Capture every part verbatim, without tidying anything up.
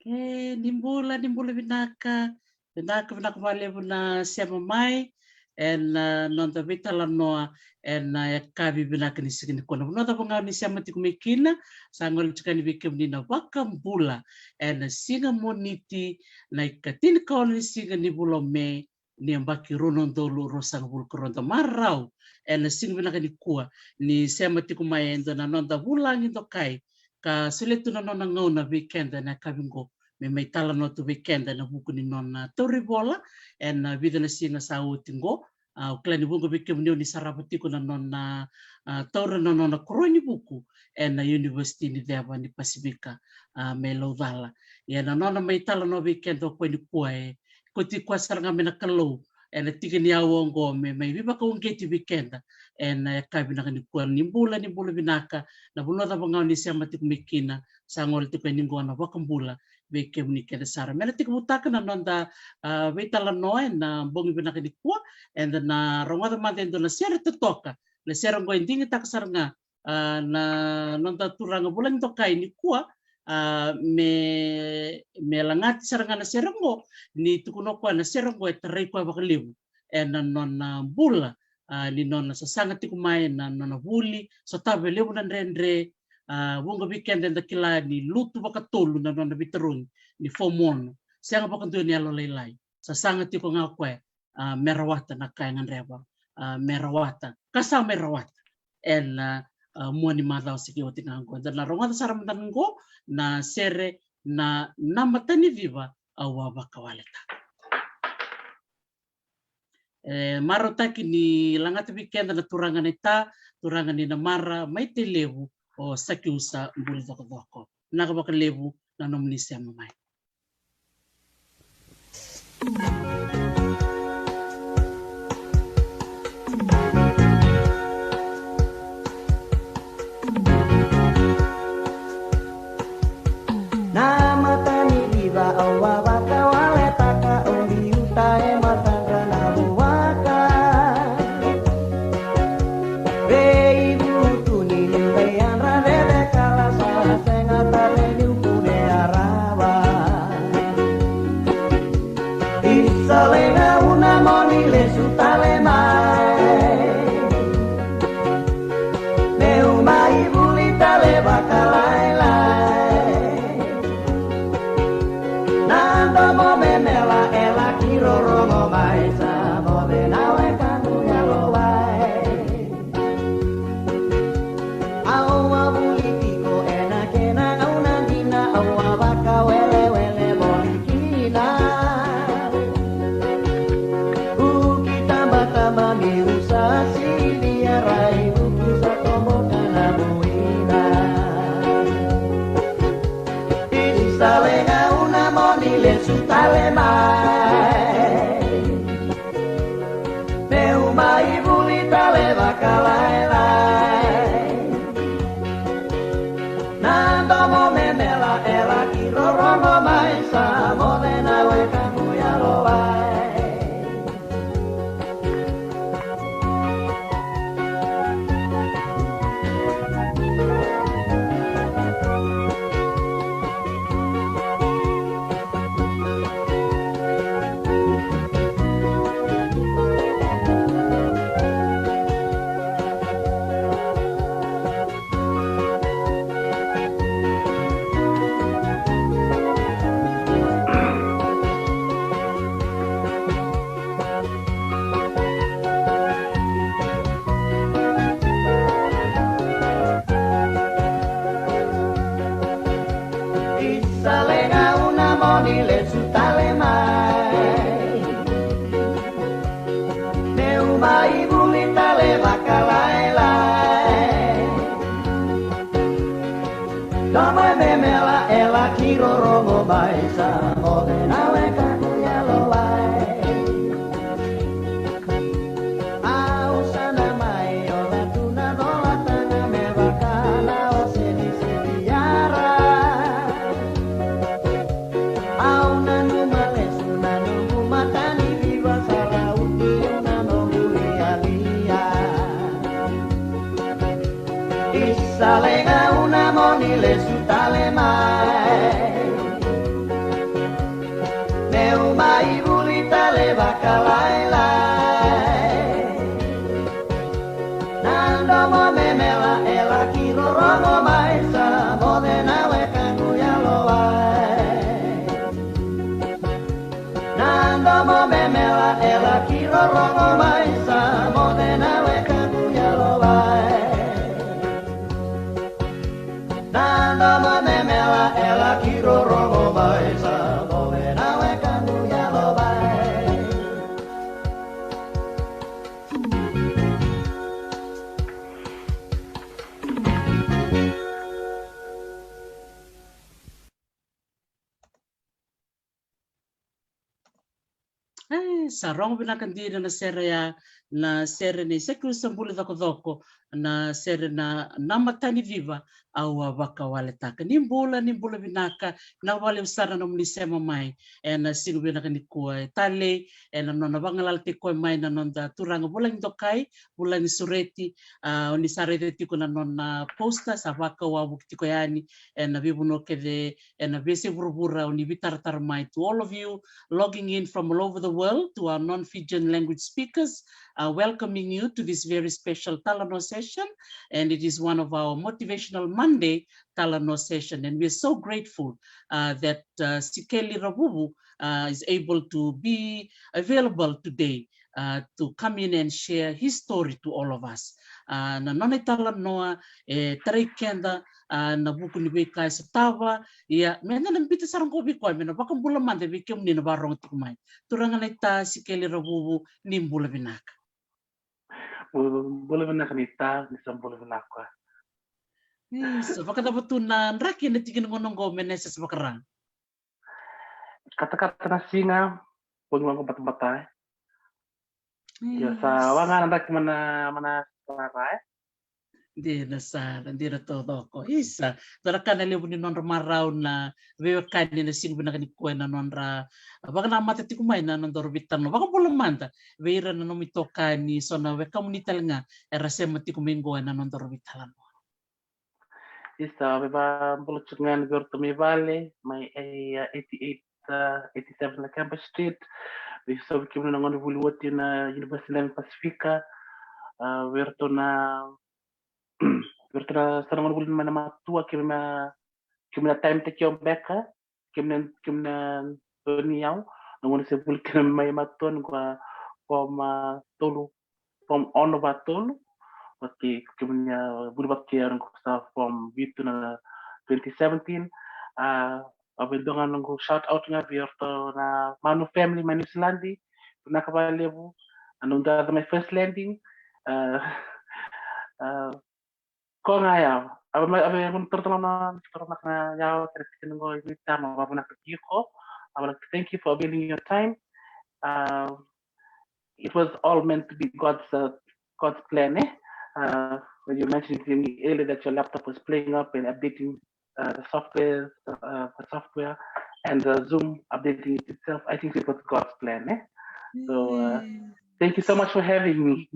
E, ni bula, ni bula vinaka. Vinaka, vinaka vakalevu na sema mai ena, a, noda veitalanoa ena, a, yakavi vinaka ni siga nikua. Na vanua cava ga o ni sema tiko mai kina, sa gole tiko yani vei kemuni na Vakabula ena siga Moniti, na ikatinikaono ni siga ni vula o Me, ni yabaki rua na udolu ruasagavulu ka rua. Da marau ena siga vinaka nikua ni sema tiko mai e dua na noda vulagi dokai ka solia tu na nona gauna vei keda ena yakavi qo me mai talanoa tu vei keda ena vuku ni nona tauri vola ena vica na siga sa oti qo. A, au kila ni vuqa vei kemuni o ni sarava tiko na nona, a, taura na nona koroa ni vuku ena Univesiti ni Ceva ni Pasifika, a, mai Laucala. Ia na nona mai talanoa vei keda o koya nikua e kauti koya sara ga mai na Kalou ena tiki ni aua oqo me mai veivakauqeti vei keda ena yakavi vinaka nikua. Ni bula, ni bula vinaka, na vanua cava ga o ni sema tiko mai kina, sa gole tiko yani qo na Vakabula vei kemuni kece sara. Me na tekivutaka na noda, a, veitalanoa ena bogi vinaka nikua, eda na rogoca mada e dua na sere totoka. Na sere oqo e digitaka sara ga, a, na noda turaga vulagi dokai nikua, a, me, me lagati sara ga na sere oqo, ni tukuna o koya na sere oqo e tarai koya vakalevu ena nona bula, a, ni nona sasaga tiko mai na nona vuli, sotava e levu na dredre, a, vuqa vei keda eda kila ni lutu vakatolu na nona veitarogi ni fomu ono. Sega vakadua ni yalolailai. Sasaga tiko ga o koya, a, me rawata na ka e gadreva, a, me rawata, ka sa mai rawata ena, a, mua ni macawa sa qai oti ga oqo. Da na rogoca sara mada ga oqo na sere Na, Na Mata ni Civa Au A Vakawaletaka. E, marautaki ni lagata vei keda na turaga naita, turaga ni Namara mai Tailevu, o Sakiusa Buli Cokocoko. Vinaka vakalevu na nomuni sema mai. Na mata ni civa au a vakawaletaka, au biuta e matadra na vuaka. Veivutuni ni veiyadra vevekala, sa sega tale niu kune a rawa. Isa, leqa una mo ni lesu tale mai, meu mai vuli tale vakalailai. Na domo me mela e laki rorogo mai, sa moce na wekaqu yalowai. Au a vuli tiko ena kena gauna dina, au a vakawelewele voli kina. Vuki tabataba niu sa sivia, rai vuki sa toboka na vuina. Isa, leqa una mo ni lesu tale mai, meu mai vuli tale vakalailai. Na domo me mela e laki rorogo mai, sa moce na wekaqu yalowai. Isa, leqa una mo ni lesu tale mai, meu mai vuli tale vakalailai. Domo me mela e laki rorogo mai, sa moce na wekaqu yalowai. Au sa na mai oca tu na colataga me vaka na ose ni sivia. Au nanuma lesu na noqu mata ni civa, sa rauti au na noqu lialia. Isa, leqa una mo ni lesu tale mai, vakalailai. Na domo memela e laki rorogo mai sa moce na wekaqu yalowai. Na domo memela e laki rorogo mai sa moce na wekaqu yalowai. Na domo memela e laki rorogo mai sa moce na wekaqu yalowai. E, sa rogo vinaka dina na sere ya, na sere nei Sekiu sa buli cokocoko, na sere na, na matani viva, au a vakawaletaka. Ni bula, ni bula vinaka, na valevu sara na nomuni sema mai ena siga vinaka nikua. E talei ena nona vagalalataki koya mai na noda turaga vulagi dokai, vulagi sureti. A, o ni sa raica tiko na nona poster, sa vakawavuki tiko yani ena veivanua kece ena veiyasai vuravura. O ni veitaratara mai, to all of you logging in from all over the world, to our non-Fijian language speakers, uh, welcoming you to this very special Talanoa session. And it is one of our motivational Monday Talanoa session. And we are so grateful, uh, that, uh, Sikeli Ravuvu, uh, is able to be available today, uh, to come in and share his story to all of us. Uh, na nona italanoa e tarai keda, uh, na vuku ni veika e sotava. Ia, me na na bita sara qo vei koya, me na vakabula mada vei kemuni na varogo tiko mai. Turaga naita Sikeli Ravuvu, ni bula vinaka. Bula vinaka naita, ni sa bula vinaka. Isa, vakacava tu na draki ena tikina qo, na qo me na sesa vakara? Katakata na siga, bogi waqa batabata, e. Ia sa waqa na draki mana, mana sara, e. Dina sara, dina taucoko. Isa, dua na ka na levu ni nodra marau na veiwekani ena siga vinaka nikua ena nodra vakanamata tiko mai na nodaru veitalanoa. Vakabula mada vei ira na nomu itokani, so na wekamuni tale ga era sema tiko mai qo ena nodaru veitalanoa. Isa, au vakabula tiko ga yani vei iratou mai vale, mai e, a, eighty-eight, a, eighty-seven Lakeba Street. Vei so vei kemuni na gonevuli oti na University Eleven Pacifica. A, vei iratou na, vei iratou na sa na gonevuli mai na matua, kemuni na, kemuni na time taki au beka. Kemuni na, kemuni na doni au, na gauna se vuli kina mai matua, ni qo a form, a, tolu, form ono va tolu. Oti kemuni a vuli vata kei au, ni qo sa form vitu na twenty seventeen. A, au via dua ga noqu shout out ga vei iratou na Manu family mai New Zealand. Vinaka vakalevu. A, noqu dua mai First Landing. A, a, Ko ga yawa. Ave, ave gunu torotoro na torotoro na yawa kere tikina qo i tama, vavunaka tiko. I would like to thank you for availing your time. Uh, it was all meant to be God's, uh, God's plan, eh? Uh, when you mentioned to me earlier that your laptop was playing up and updating, uh, the software, uh, the software and the Zoom updating it itself, I think it was God's plan, eh? So, uh, thank you so much for having me.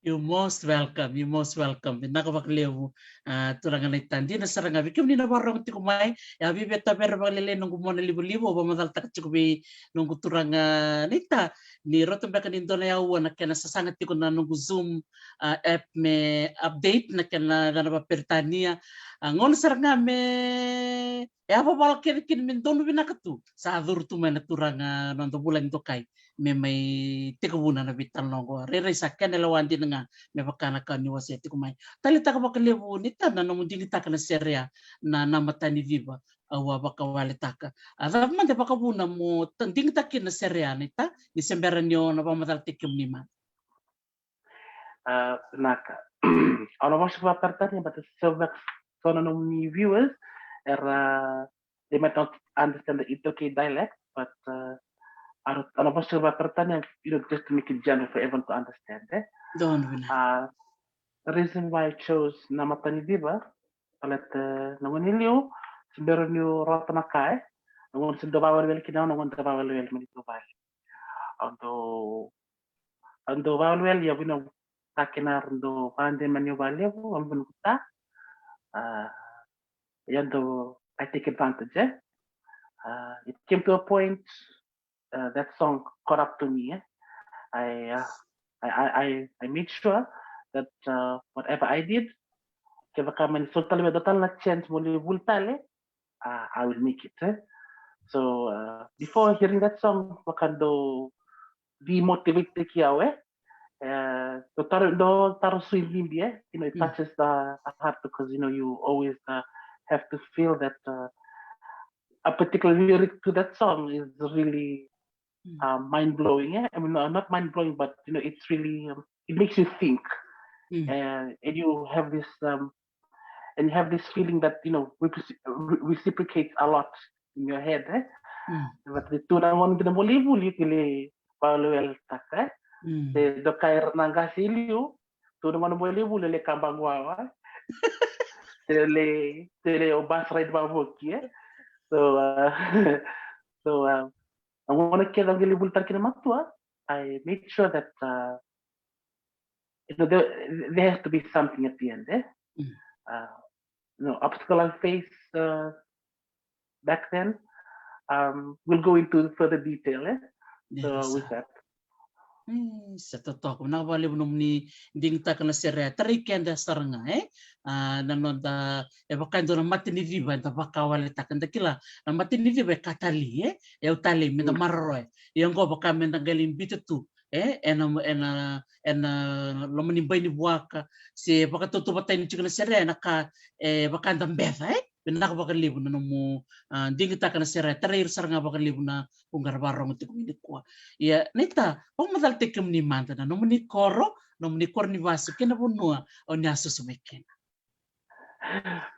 You most welcome, you most welcome. Vinaka vakalevu, a, turaga naita. Dina sara ga vei kemuni na vakarorogo tiko mai. E a via tavera vakalailai noqu mona livaliva, au vakamacalataka tiko vei noqu turaga naita ni rauta beka ni dua na aua na kena sasaga tiko na noqu Zoom, a, app me update na kena yacana vakaperitania. A, gauna sara ga me e a vavala kece kina me donu vinaka tu, sa curu tu mai na turaga noda vulagi dokai me mai tekivuna na veitalanoa qo. Rairai sa kena lewa dina ga me vaka na ka ni wasea tiko mai. Taleitaka vakalevu naita na nomu digitaka na sere ya na, na Mata ni Civa, au a vakawaletaka. A cava mada e vakavuna mo digitaka kina na sere ya naita, ni se bera ni o na vakamacalataki kemuni mada? A, vinaka. Au na vosa vakaperitania, but se vaka so na nomuni viewers era, they might not understand the iTaukei dialect, but, uh, au na vosa vakaperitania, you know, just to make it general for everyone to understand, eh? Donu vinaka. Uh, the reason why I chose Na Mata ni Civa, baleta na gauna i liu se bera niu rawata na ka, eh? Na gauna se dau vakawelewele kina, na gauna dau vakawelewele mai na vale. Au dau, au dau vakawelewele, ia vei au na ka kina, au dau vakademani au vakalevu, au vei au na ka. A, ia dau, I take advantage, eh? A, it came to a point, uh, that song caught up to me. Eh? I, uh, I, I, I, I made sure that uh, whatever I did, kevaka mani soli tale me dua tale na chance mo lai vuli tale, uh, I will make it. Eh? So uh, before hearing that song, vaka dau demotivate-taki au, eh? Uh, dau taro, dau taro sui bibi, eh? You know, it Mm. touches the, the heart because, you know, you always uh, have to feel that uh, a particular lyric to that song is really Mm. uh, mind-blowing, eh? I mean, no, not mind-blowing, but, you know, it's really, um, it makes you think. Mm. Uh, and you have this, um, and you have this feeling that, you know, repres- re- reciprocates a lot in your head, eh? Mm. But the tu na gauna dina mo lai vuli, ke lai vakaleweleweleta, eh? Mm. Se dokai ira na qase i liu, tu na gauna mo lai vuli, lai kaba guawa. Se lai, se lai o bus ride vavoki, eh? So, uh, so, uh, na gauna kece au qai lai vuli tale kina matua, I made sure that uh, you know, there, there has to be something at the end, eh? Mm. Uh, you know, obstacle I faced uh, back then, um, we'll go into further detail, eh? So Yes. With that. Mm, sa totoka. Vinaka vakalevu nomuni digitaka na sere, tarai keda sara ga, eh? Ah, na noda, e vaka e dua na mataniciva eda vakawaletaka, da kila na mataniciva e ka talei, eh? E au talei, meda Mm. maroroya. Ia oqo vaka meda qai lai biuta tu, eh? Ena, ena, ena loma ni bai ni vuaka, se vakatautauvatataki tiko na sere, ena ka, e vaka eda beca, eh? Vinaka vakalevu na nomu, ah, digitaka na sere, tarai ira sara ga vakalevu na vuqa era vakarorogo tiko mai nikua. Ia, naita, vakamacalataki kemuni mada na nomuni koro, nomuni koro ni vasu kei na vanua o ni a susu mai kina.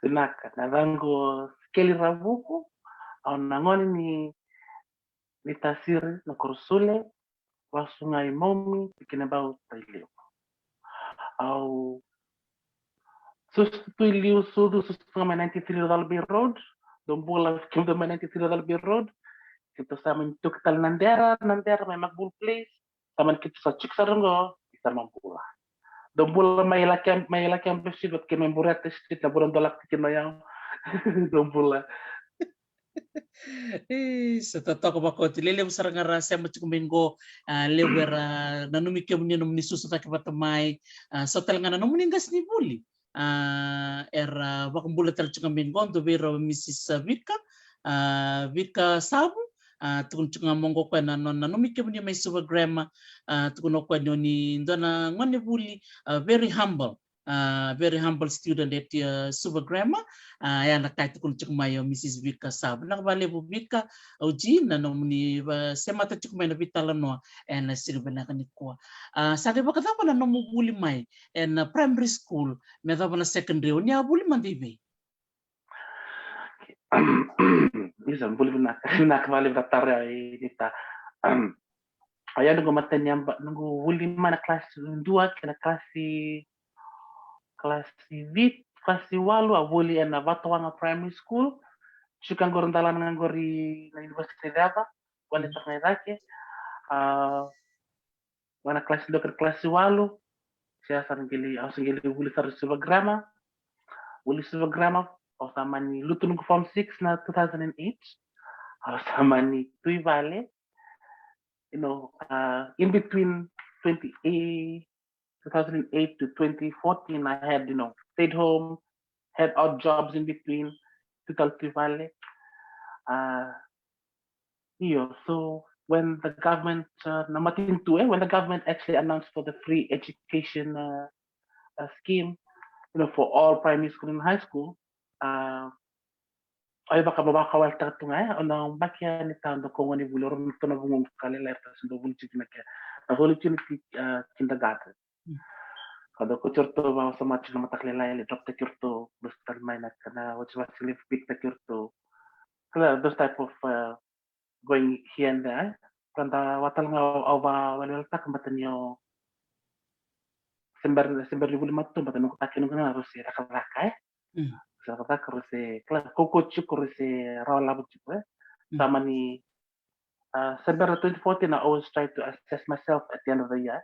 Vinaka, na yacaqu o Sikeli Ravuku, au na gone ni, ni Tasiri, Nakorosule, vasu ga i Maumi, Tikinabau, Tailevu. Au susu tu i liu, sucu, susu ga mai ninety-three Ralebay Road, dou bula kemudou mai ninety-three Ralebay Road, keitou sa mai tuki tale Nadera, Nadera mai Makbul Place, sa mai keitou sa tiko sara qo i Samabula. Dou bula mai Laki, mai Laki Ambe Street, vata kei mai Bureta Street, na vanua dou lako tiko kina o yau. Dou bula. E, sa totoka vakaoti, lelevu sara ga ra sema tiko mai qo, ah, levu era nanumi kemuni, nomuni susu cake vata mai, ah, so tale ga na nomuni qasenivuli. Ah, era vakabula tale tiko mai qo, dua vei ira o Mrs Vika, ah, Vika Savu, ah, tukuna tiko ga mai qo o koya na nona nanumi kemuni mai Suva Grammar, ah, tukuna o koya ni o ni dua na gonevuli, ah, very humble. Ah, very humble student at, ah, Suva Grammar. Ah, ya na ka e tukuna tiko mai o Mrs Vika Savu. Vinaka vakalevu Vika, au ji na nomuni vasemata tiko mai na veitalanoa ena siga vinaka nikua. Ah, sa qai vakacava na nomu vuli mai ena primary school, me cava na secondary, o ni a vuli mada i vei? Isa, vuli vinaka, vinaka vakalevu na taro ya, e, Nita. Um, o yau noqu matani yaba, noqu vuli mai na kalasi dua kei na kalasi, kalasi vitu, kalasi walu, au vuli ena Vatuwaqa Primary School. Tiko qori, dalana ga qori na University Ceva, vale sara ga i cake. Ah, mai na kalasi dua kei na kalasi walu, se au sa qai lai, au sa qai lai vuli sara i Suva Grammar. Vuli Suva Grammar, au sa mani lutu noqu form six na two thousand and eight. Au sa mani tu i vale. You know, uh, in between twenty-eight, two thousand and eight to twenty fourteen, I had, you know, stayed home, had odd jobs in between, tu tale tu i vale. Uh, io, so when the government, uh, na matanitu, eh, when the government actually announced for the free education, uh, uh, scheme, you know, for all primary school and high school, uh, au vakavakawaletaka tu ga, eh, au na baki yani, Nita, dau kau gonevuli, au ratou na vugoqu ka lailai, ratou sa dau vuli tiko kina ke. Na vuli tiko ki, uh, kindergarten. Mm. Ka dau kauti iratou, vakasama tiko na mataka lailai, lai drop-taki iratou, bus tale mai na, na oti vasi, lai pick-taki iratou. Kila, those type of, uh, going here and there. Ka da, au tale ga au vakaweleweletaka, baleta ni o se bera, se bera ni vuli matua, baleta noqu taki noqu na rau se cakacaka, eh. Mm. Se cakacaka, rau se, kila, kaukaua tiko, rau se rawa lavo tiko, eh. Mm. Sa mani, uh, se bera twenty fourteen, I always try to assess myself at the end of the year.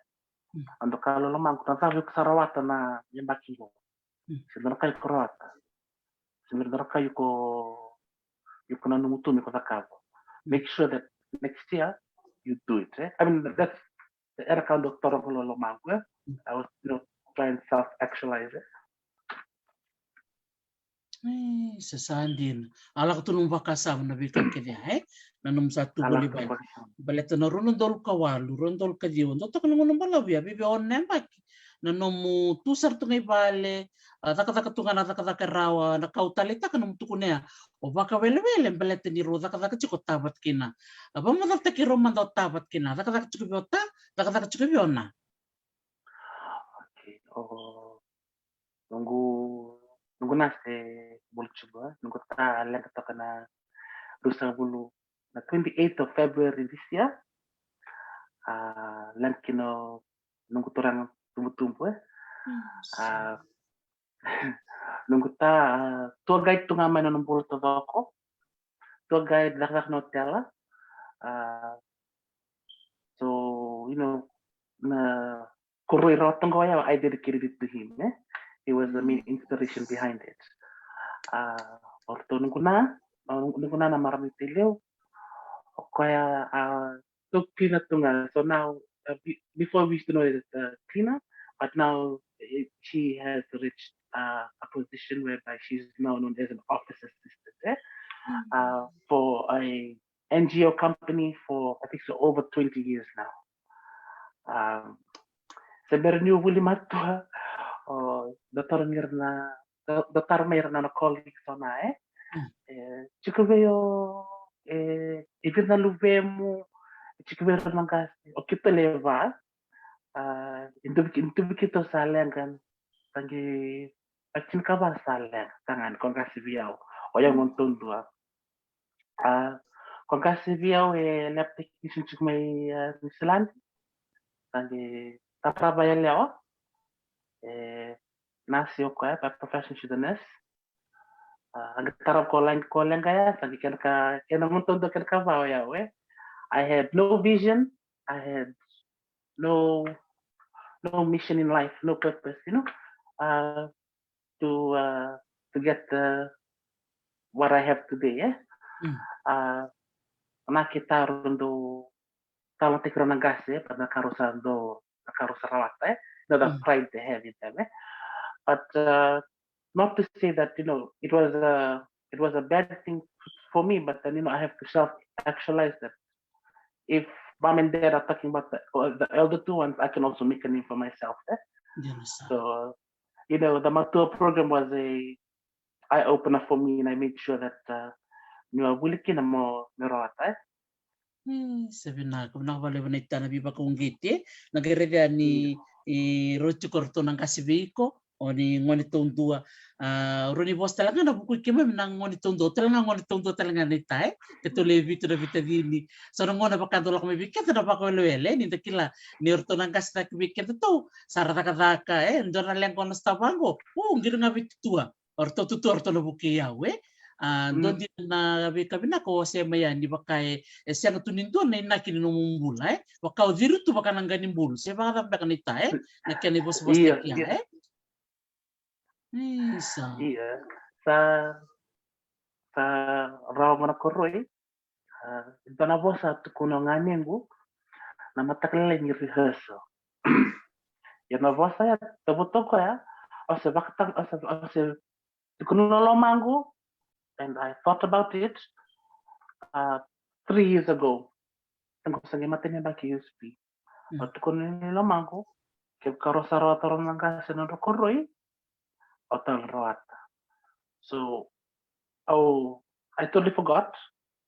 Mm. Au dau kaya lomaqu, na cava iko sa rawata na yabaki qo? Mm. Se dua na ka iko rawata, se dua na ka iko, iko nanuma tu me iko cakava. Mm. Make sure that next year you do it, eh? I mean, that's the era ka dau toro lo lo magu, eh? I was, you know, trying to self-actualize, eh? E, sa sa dina. A lako tu nomu vakasama na veika kece ya, e? Na nomu sa tu voli vale. Baleta na rua na udolu ka walu, rua na udolu ka ciwa, dau toka na gauna balavu ya, vei vei ono na yabaki. Na nomu tu sara tu ga i vale, a, cakacaka tu ga na cakacaka e rawa, na ka au taleitaka nomu tukuna ya. O vakawelewele baleta ni rau cakacaka tiko o ta vata kina. A, vakamacalataki rau mada o ta vata kina. Cakacaka tiko vei o ta, cakacaka tiko vei o na. Okay, o noqu, noqu na se bula tiko, noqu ta leqa toka na ruasagavulu, na twenty-eighth of February this year. A, leqa kina noqu turaga tubutubu, e. A, noqu ta, a, tour guide tu ga mai na nona bula taucoko. Tour guide, cakacaka na otela. A, so, you know, na koroi rawa toka oya, I dedicated it to him, eh? He was the main inspiration behind it. A, o ratou noqu na, noqu na na marama i Tailevu. O koya, a, so cleaner tu ga. So now, uh, be-, before we used to know it as a cleaner, but now it, she has reached, uh, a position whereby she's now known as an office assistant, eh? Uh, for a N G O company for, I think, so over twenty years now. Um, se bera niu vuli matua, o, dau taro mai ira na, dau, dau taro mai ira na nona colleagues o na, e? E, tiko vei o, e, e vei ira na luvemu, e tiko vei ira na qase, o keitou lewe va, a, e dua vei keitou, e dua vei keitou sa leqa, sa qai, a, tinikava sa leqa, tagane, ko qase vei au, o yau gone taudua. A, ko qase vei au e lab technician tiko mai, a, Niusiladi. Sa qai tarava yalewa. E, nasi o koya, by profession she's a nurse. A, a qai tarava ko leqa, ko leqa ya, sa qai kena ka, kena gone taudua kena ka va o yau, e. I had no vision, I had no, no mission in life, no purpose, you know. A, to, uh, to get the, what I have today, eh? Mm. Uh, na keitou dau taleitaka na qase, but na ka rau sa dau, na ka rau sa rawata, eh? Not the pride they have in them, eh? But, uh, not to say that, you know, it was a, it was a bad thing for me, but then, you know, I have to self-actualize that. If mom and dad are talking about the, uh, the elder two ones, I can also make a name for myself, eh? So, you know, the Matua program was a eye opener for me, and I made sure that, uh, niu a vuli kina mo, mo rawata, eh? E, sa vinaka, vinaka vakalevu naita na veivakauqeti, e? Na qai raica ni, e, rau tiko ratou na qase vei iko, o ni gone taudua. A, rau ni vosa tale ga na vuku i keimami na gone taudua, tale ga gone taudua tale ga naita, e? Keitou lewe vitu na veitacini. So na gauna vaka dau lako mai vei keda na vakawelewele, e? Ni da kila ni ratou na qase cake vei kedatou, sa ra cakacaka, e? Dua na leqa o na sa vaqo, u, qiri ga veitutua. O ratou tutua, o ratou na vukei au, e? A, dua dina na veika vinaka o se mai yani vaka e, e sega tu ni dua na inaki ni nomu bula, e? Vaka o ciri tu vaka na qa ni bulu, se vakacava beka naita, e? Na kena ivosavosa tiko ya, e? Isa. Ia, sa, sa rawa mo na koroi. A, dua na vosa a tukuna o ganequ na mataka lailai ni rehearsal. Ia na vosa ya, tavuta o koya, au se vakatau, au se, au se tukuna na lomaqu, and I thought about it, uh, three years ago. Au se qai mate ni yabaki U S P. Mm. Au tukuna na lomaqu, kevaka rau sa rawata o rau na qase na nodra koroi, au tale rawata. So, au, I totally forgot.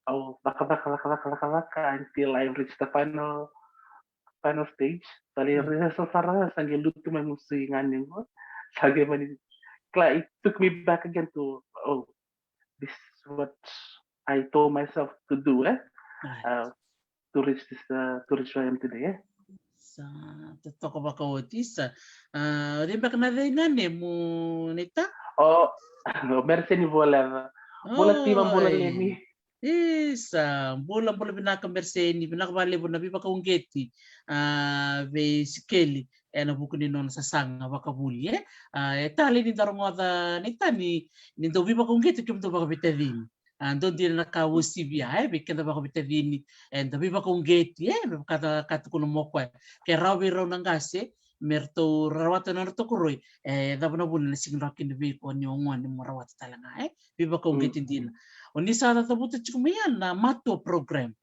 Au cakacaka, cakacaka, cakacaka until I reached the final, final stage. Sa lai rehearsal sara, sa qai lutu mai musu i ganequ. Sa qai mani, it took me back again to, oh, this is what I told myself to do, eh? Uh, to reach this, uh, to reach where I am today, eh? Sa, totoka vakaoti, sa. A, o cei beka na cei na nemu, naita? O, o Mereseni Voleva. Bula Tima, bula Leni. Isa, bula, bula vinaka Mereseni, vinaka vakalevu na veivakauqeti, a, vei Sikeli ena vuku ni nona sasaga vakavuli, e? A, e talei ni da rogoca naita ni, ni dau veivakauqeti kemudou vakaveitacini. A, dua dina na ka uasivi ya, e, vei keda vakaveitacini, e, da veivakauqeti, e, me vaka ka tukuna mai o koya. Ke rawa vei rau na qase me ratou rawata na nodratou koroi, e, cava na vuna na sega ni rawa kina vei iko ni o gone mo rawata tale ga, e, veivakauqeti dina. O ni sa cavuta tiko mai ya na matua program.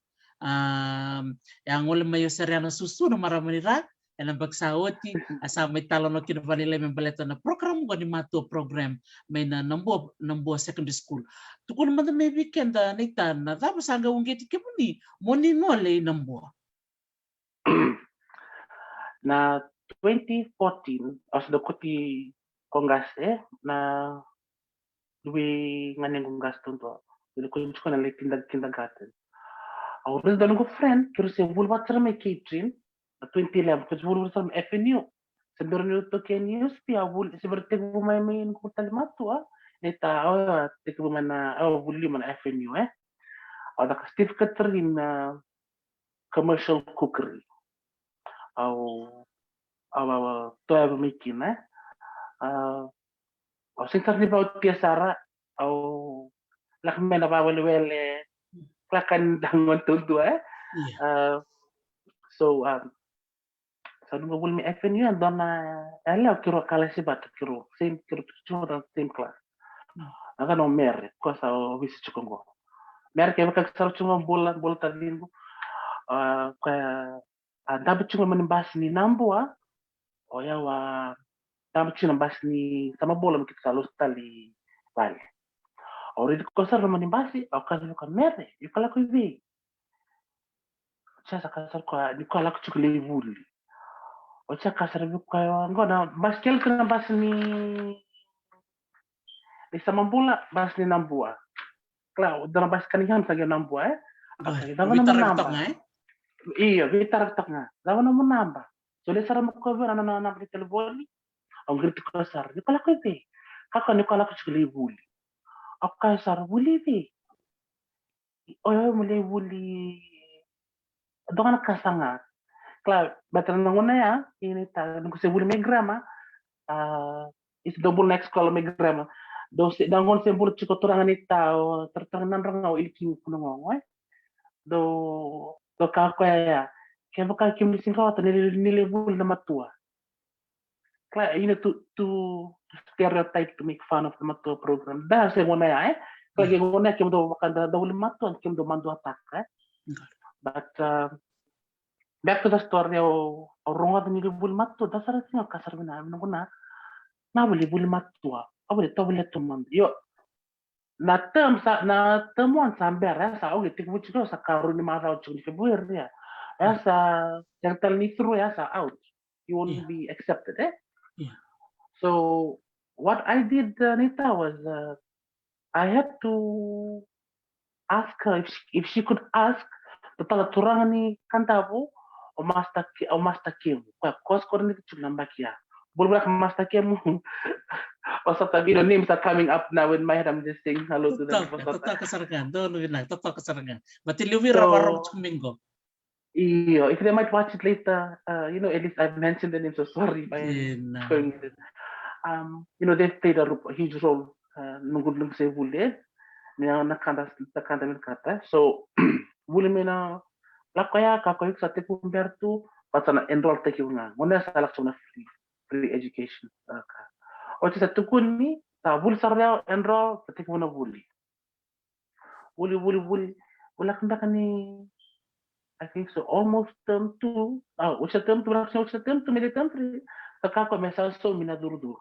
A, e a gole mai o Sariana Susu na marama ni Ra, ena yabaki sa oti, a sa mai talanoa kina vakalailai me baleta na program qo ni matua program mai na Nabua, Nabua Secondary School. Tukuna mada mai vei keda, Neita, na cava sa qai uqeti kemuni mo ni gole i Nabua? Na twenty fourteen, au sa dau koti ko qase, na dui ganequ qase duadua. Dau koti tiko na late kinder-, kindergarten. Au raica dua noqu friend, keirau se vuli vata sara mai Catherine, na twenty eleven, keirau se vuli vata sara mai F N U. Se bera niu toki ena university, au vuli, se bera tekivu mai mai noqu tali matua, Neita, au tekivu mai na, au vuli mai na F N U, e. Au caka certificate in, uh, commercial cookery. Au, au, au, au toyava mai kina, e. A, au sega sara ni vakaotia sara, au lako mai na vakawelewele, lako ni da gone taudua, e. Ia. A, so, um, sa noqu vuli mai F N U, e dua na yalewa keirau kalasi vata, keirau same, keirau tiko vata na same class. Mm. Na yacana o Mere, koya sa ovisa tiko qo. Mere, kevaka ke sara tiko qo, bula, bula taciqu. A, koya a dabe tiko mai na basi ni Nabua, o yau a dabe tiko na basi ni Samabula me keitou sa lau tale i vale. Au raici koya sara mai na basi, au kaya vei koya, Mere, iko lako i vei? Oti ya sa kaya sara o koya ni koya lako tiko lai vuli. Oti ya kaya sara vei koya, qo na basi, kele tiko na basi ni, ni Samabula, basi ni Nabua. Kila, dua na basi Cunningham sa qai Nabua, e? A kaya, cava nomu naba? Io, veitarataka ga. Cava nomu naba? Solia sara mai o koya vei au na nona naba ni talevoni. Au qiriti koya sara. Ni koya lako i vei? Kaya o koya ni koya lako tiko lai vuli. Au kaya sara, vuli i vei? O yau meu lai vuli, dua ga na ka saga. Kila, baleta na gauna ya, i Neita, noqu se vuli mai grama, a, i se dau bula na ex-scholar mai grama. Dau se, dau gauna se bula tiko turaga Neita, o turaga Nadroga, o Ilikigu Vunagogo, e. Dau, dau kaya o koya ya, kevaka kemuni sega ni rawata, ni, ni lai vuli na matua. Kila, you know, to, to, to stereotype, to make fun of the matua program. Da se gauna ya, e? Kila, ke gauna ya kemudou vaka da, da vuli matua, kemudou maduataka, e? But, uh, back to the story, au, au rogoca ni lai vuli matua, da sara tiko, kaya sara vei au na noqu na, na vuli, vuli matua, au vuli, tovolea tu mada. Io, na term sa, na term one sa bera, ya sa, okay, tekivu tiko, sa karua ni macawa tiko ni February, ya. Ya sa, sega tale ni through, ya sa out. You won't be accepted, e? Yeah. So, what I did, uh, Neita, was, uh, I had to ask her if she, if she could ask the tala turaga ni Kadavu, o Master Ke-, o Master Kemu. Koya, koya sa koro ni tiko na baki ya. Bula vinaka Master Kemu. O sa tavi, you know, names are coming up now in my head. I'm just saying hello to them. Totoka, totoka sara ga, donu vinaka, totoka sara ga. But liu vei ira vakarorogo tiko mai qo. Io, if they might watch it later, uh, you know, at least I've mentioned the name, so sorry if I am showing it. Um, you know, they've played a ro-, a huge role, uh, noqu, noqu se vuli, e. Ni na, na ka da, na ka da vinakata. So, vuli mai na, lako ya, ka koya sa tekivu bera tu, but sa na enroll-taki ga. Gauna ya sa lako tiko na free, free education. Oti sa tukuni, sa vuli sara ya, enroll, sa tekivu na vuli. Vuli, vuli, vuli. Vuli lako beka ni, I think so, almost term two. A, oti sa term two, oti sa term two, me lai term three. Sa kaya o koya me sa saumi na curucuru.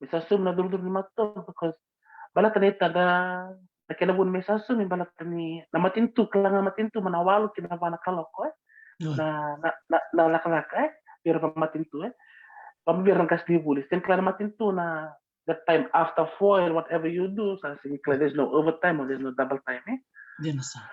Me sa saumi na curucuru ni matua, because baleta ni tada, na kena vuna me sa saumi, baleta ni na matanitu, kila ga matanitu, mai na walu ki na va na kaloko, e? Na, na, na, na lakalaka, e? Vei ira va matanitu, e? Vei ira na qasenivuli. Sega ni kila na matanitu na that time after four and whatever you do, sa sega ni kila, there's no overtime or there's no double time, e? Dina sara.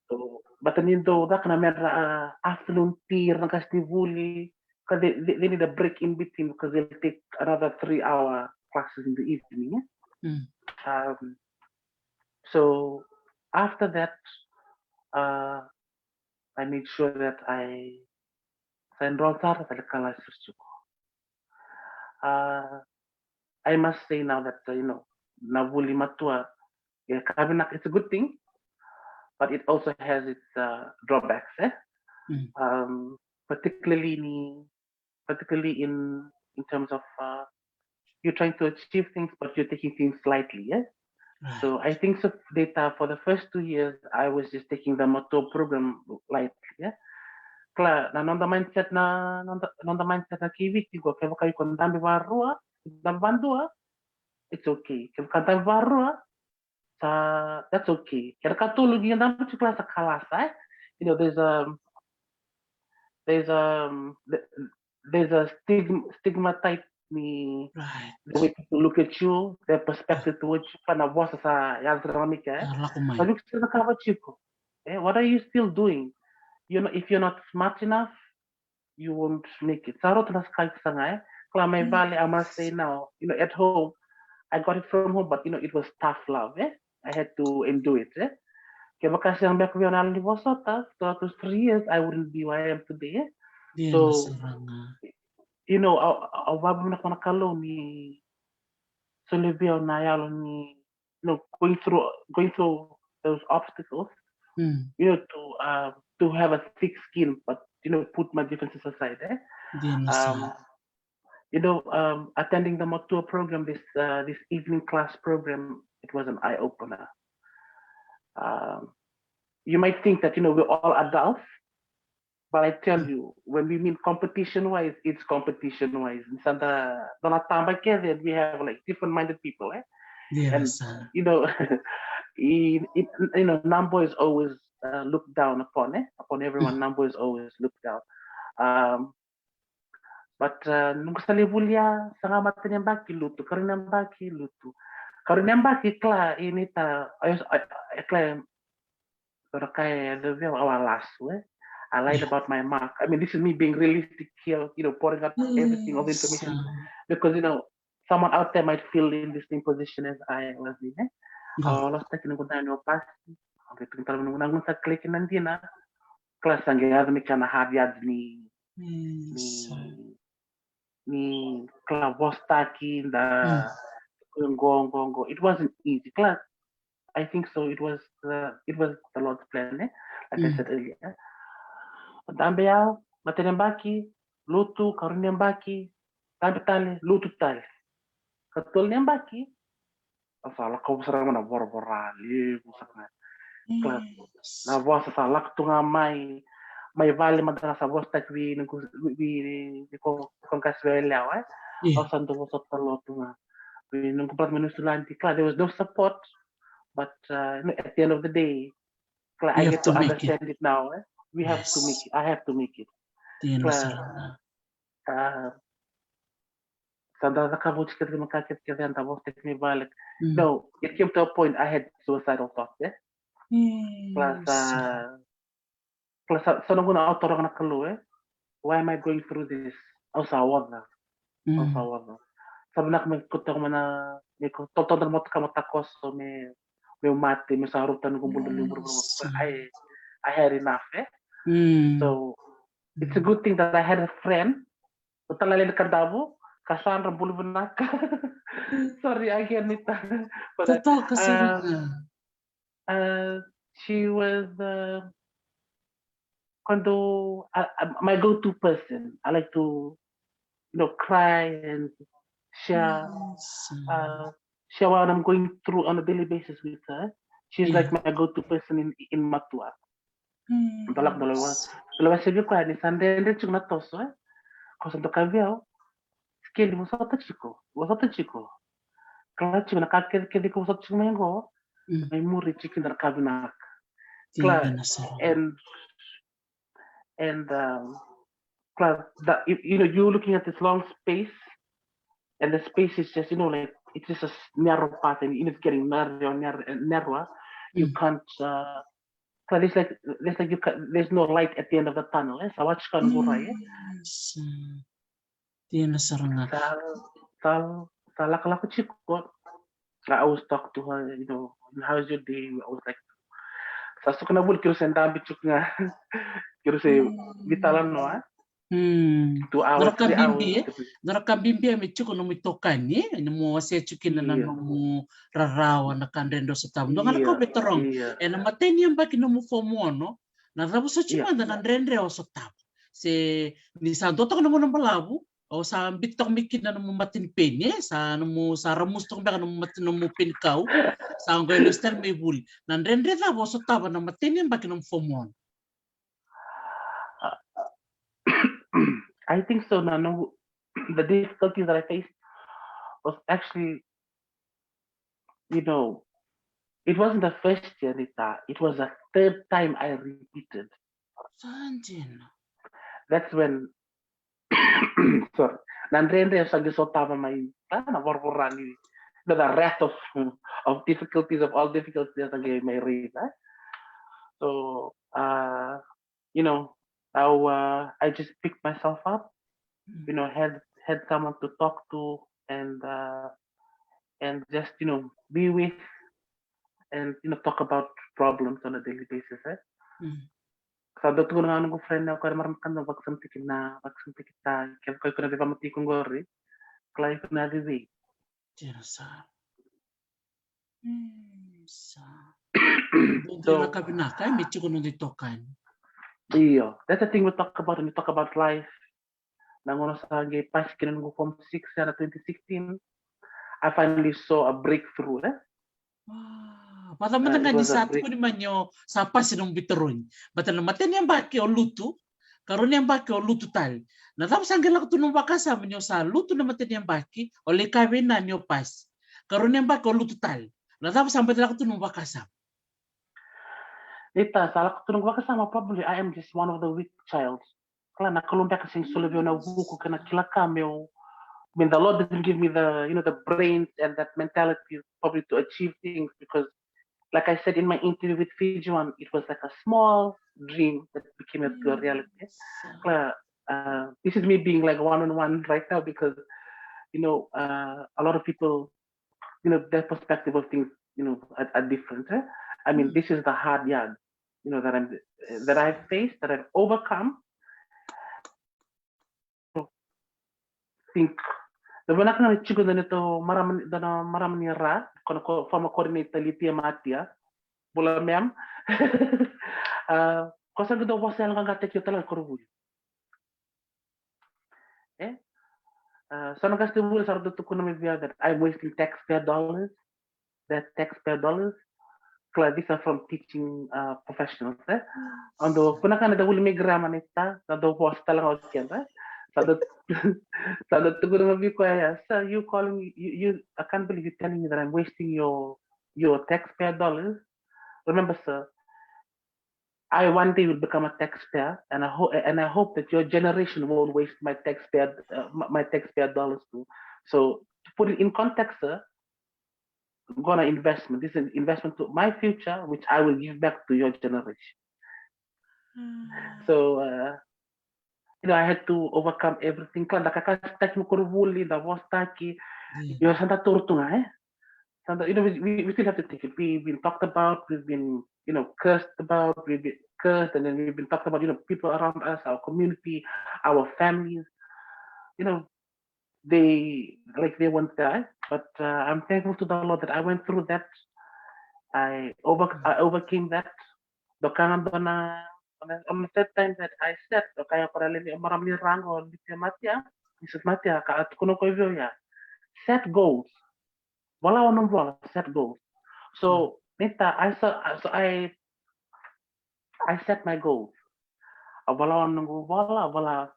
So, baleta ni dau caka na medra, uh, afternoon tea, ira na qasenivuli, 'cause they, they, they need a break in between because they'll take another three hour classes in the evening, e? Um, so, after that, uh, I made sure that I sa enroll sara, sa lai kalasi sara tiko. Uh, I must say now that, uh, you know, na vuli matua, Yeah, ka vinaka, it's a good thing, but it also has its uh, drawbacks, eh? Mm. Um, particularly in particularly in in terms of uh, you're trying to achieve things, but you're taking things lightly, yeah. Right. So I think so data for the first two years, I was just taking the mature program lightly, yeah. Kla, na noda mindset na noda, noda mindset na ki Viti ko kevaka iko dabe varua, dabe vadua, it's okay. Kevaka dabe varua, sa that's okay. Kevaka tolu ki dabe tiko la sa kalasa, eh. You know, there's a there's a there's a stigma, stigma type ni Right. the way people look at you, their perspective towards you, kana vosa sa yadra mika, eh. Sa lako mai. Sa viko sa kava tiko. Eh, what are you still doing? You know, if you're not smart enough, you won't make it. Sa rota na sky sanga, eh. Kla mai vale, I must say now, you know, at home, I got it from home, but you know, it was tough love, eh. I had to endure it, eh. Kevaka sa beka via na ni vosota, throughout those three years, I wouldn't be where I am today, eh. Dia So, na saranga. You know, au, au vavinavinaka na Kalou ni solia vei au na yalo ni, you know, going through going through those obstacles, Mm. you know, to uh, to have a thick skin, but you know, put my differences aside, eh? Dia na Um, saranga. you know, um, attending the Matua program, this uh, this evening class program, it was an eye opener. Um, you might think that you know we're all adults, but I tell you, when we mean competition wise, it's competition wise. Ni sa da dua na taba kece, and we have like different minded people, eh? Dia na And saranga. you know, in, in, you know, Nambo is always uh, looked down upon, eh? Upon everyone, Nambo is always looked down. Um, but uh, noqu sa lai volia, sa ga mata ni yabaki, lutu, karua ni yabaki, lutu. Karua ni yabaki, kla, inita, I, I, I, kla, dua na ka e levu au a lasu, eh? I lied about my mark. I mean, this is me being realistic here, you know, pouring out everything, all the information, because you know, someone out there might feel in the same position as I was in, eh? Au lasutaki noqu dani o pasi, au qai tukuna tale noqu, noqu sa kilai kina dina, kla sa qai yaco mai kina na hard yards ni ni kla vosataki da, go, go, go. It wasn't easy. Kla, I think so. It was uh, it was the Lord's plan, eh? Like I said earlier. Dabe au, mata ni yabaki, lutu, karua ni yabaki, dabe tale, lutu tale. Katolu ni yabaki, au sa lako sara ga mai na voravora levu sara ga. Kla, na vosa sa lako tu ga mai, mai vale mada ga sa vosataki vei noqu, vei, vei, vei ko, ko qase vei Lewa, eh. Au sa dau vosota lotu ga. Vei noqu brother mai Niusiladi, kla, there was no support, but uh, you know, at the end of the day, kla, I get to understand it now, eh. We have to make it. I have to make it. Kla, uh, sa da cakava oti kece na ka kece, kece da vosataki mai vale. No, it came to a point I had suicidal thoughts, eh? Kla sa, kla sa, sa noqu na au taroga na Kalou, eh? Why am I going through this? Au sa oca. Au sa oca. Sa vinaka me kauta mai na, me kauta, totolo na motoka mo takoso me, me mate, me sa rauta noqu bula levu, bula levu. I, I had enough, eh? So, it's a good thing that I had a friend. O tala le Kadavu, Cassandra, bula vinaka. Sorry again, Nita. But, uh, uh, she was uh, quando uh, uh, my go-to person. I like to, you know, cry and share, uh, share what I'm going through on a daily basis with her. She's like my go-to person in in Matua. Dua lako dua lako dua lako sevi koya ni sa dredre tiko na toso, eh? Ko sa doka vei au, Sikeli, vosota tiko, vosota tiko. Kila tiko na ka kece kece ko vosota tiko mai qo, mai muri tiko kina na ka vinaka. Kila, and and um, kila, that, you, you know, you're looking at this long space, and the space is just, you know, like, it's just a narrow path, and it's getting narrow, narrow, and narrower. You can't uh, So there's like there's like you ca there's no light at the end of the tunnel, eh? Sa watch kan gurai, eh? Dina sara ga. Sa sa sa lakolako tiko. I always talk to her, you know, and how's your day? I was like, sa suka na vuli kiro se dabi tiko ga. Kiro se vitala no, eh? Mm. Two hours, three hours. Dua na ka bibi, e? Dua na ka bibi me tiko nomu itokani, e? Nomu wasea tiko kina na nomu rarawa, na ka dredre o sotava. Dua ga na ka au via taroga. Ena imatai ni yabaki nomu form ono, na cava soti mada na dredre o sotava? Se ni sa dua toka na gauna balavu, o sa biuta toka mai kina nomu mata ni peni, e? Sa nomu sa ramusu toka beka nomu mata, nomu peni kau, sa qai lesu tale mai vuli. Na dredre cava o sotava na imatai ni yabaki nomu form ono? I think so, na noqu, the difficulties that I faced was actually, you know, it wasn't the first year, Nita. It was the third time I repeated. Sa dina. That's when, sorry, na dredre sa qai sotava mai, ah, na voravora ni, the, the wrath of, of difficulties, of all difficulties sa qai mai raise, eh? So, uh, you know, I, uh, I just picked myself up, you know, had, had someone to talk to and, uh, and just, you know, be with and, you know, talk about problems on a daily basis, eh? Mm. Sa dau tukuna ga noqu friend, o koya marama kana, vakasamataki na, vakasamataki ta, kevaka o iko na veivakamacala tiko qori, kila iko na vei. Dina sara. Mm, sa. So, dua na ka vinaka, e, me tiko noda itokani. Io, that's the thing we talk about when we talk about life. Na gauna sa qai pasi kina noqu form six ena twenty sixteen, I finally saw a breakthrough, eh? Wow. Vata mada ga ni sa tukuni mai ni o sa pasi nomu veitarogi. Baleta na imatai ni yabaki o lutu, karua ni yabaki o lutu tale. Na cava sa qai lako tu nomu vakasama ni o sa lutu na imatai ni yabaki, o lai kaya vei na ni o pasi? Karua ni yabaki o lutu tale. Na cava sa bau lako tu nomu vakasama? Nita, sa lako tu noqu vakasama, probably I am just one of the weak child. Kila, na Kalou beka sega ni solia vei au na vuku kei na kila ka meu, I mean, the Lord didn't give me the, you know, the brains and that mentality probably to achieve things because, like I said in my interview with Fiji One, it was like a small dream that became a bigger reality. Kila, uh, this is me being, like, one on one right now because, you know, uh, a lot of people, you know, their perspective of things, you know, are, are different, eh? I mean, this is the hard yard, you know, that I'm, that I've faced, that I've overcome. Think, na vinaka ga ni tiko na neitou marama, na marama ni Ra, ko na former coordinator Litia Matia. Bula, ma'am. Uh, ko sa qai dau vosa yaloqaqataki au tale ga koronivuli. Eh? Uh, so na qasenivuli sa ratou tukuna mai vei au that I'm wasting taxpayer dollars. That taxpayer dollars. Kila, these are from teaching, uh, professionals, eh? Au dau kaya ga na dau vuli mai grama, Nita, na dau vosa tale ga o keda. Sa dau, sa dau tukuna mai vei koya, "Sir, you calling me, you, you, I can't believe you telling me that I'm wasting your, your taxpayer dollars." Remember, sir, I one day will become a taxpayer, and I hope, and I hope that your generation won't waste my taxpayer, uh, my, my taxpayer dollars too. So to put it in context, sir, gonna investment. This is an investment to my future, which I will give back to your generation. Mm. So, uh, you know, I had to overcome everything. Kila, da kakasitaki mai koronivuli, da vosataki. Mm. You know, sa da toro tu ga, eh? Sa da, you know, we, we, we still have to take it. We've been talked about, we've been, you know, cursed about, we've been cursed, and then we've been talked about, you know, people around us, our community, our families. You know, they, like, they won't die. But, uh, I'm thankful to the Lord that I went through that. I over, I overcame that. Doka ga dua na, on the, on the third time that I sat, doka ya ko na lewe ni marama ni Ra qo, Litia Matia, Missus Matia, ka a tukuna o koya vei au ya, set goals. Vola o nomu vola, set goals. So, Nita, I saw, so I, I set my goals. Au vola o noqu vola, au vola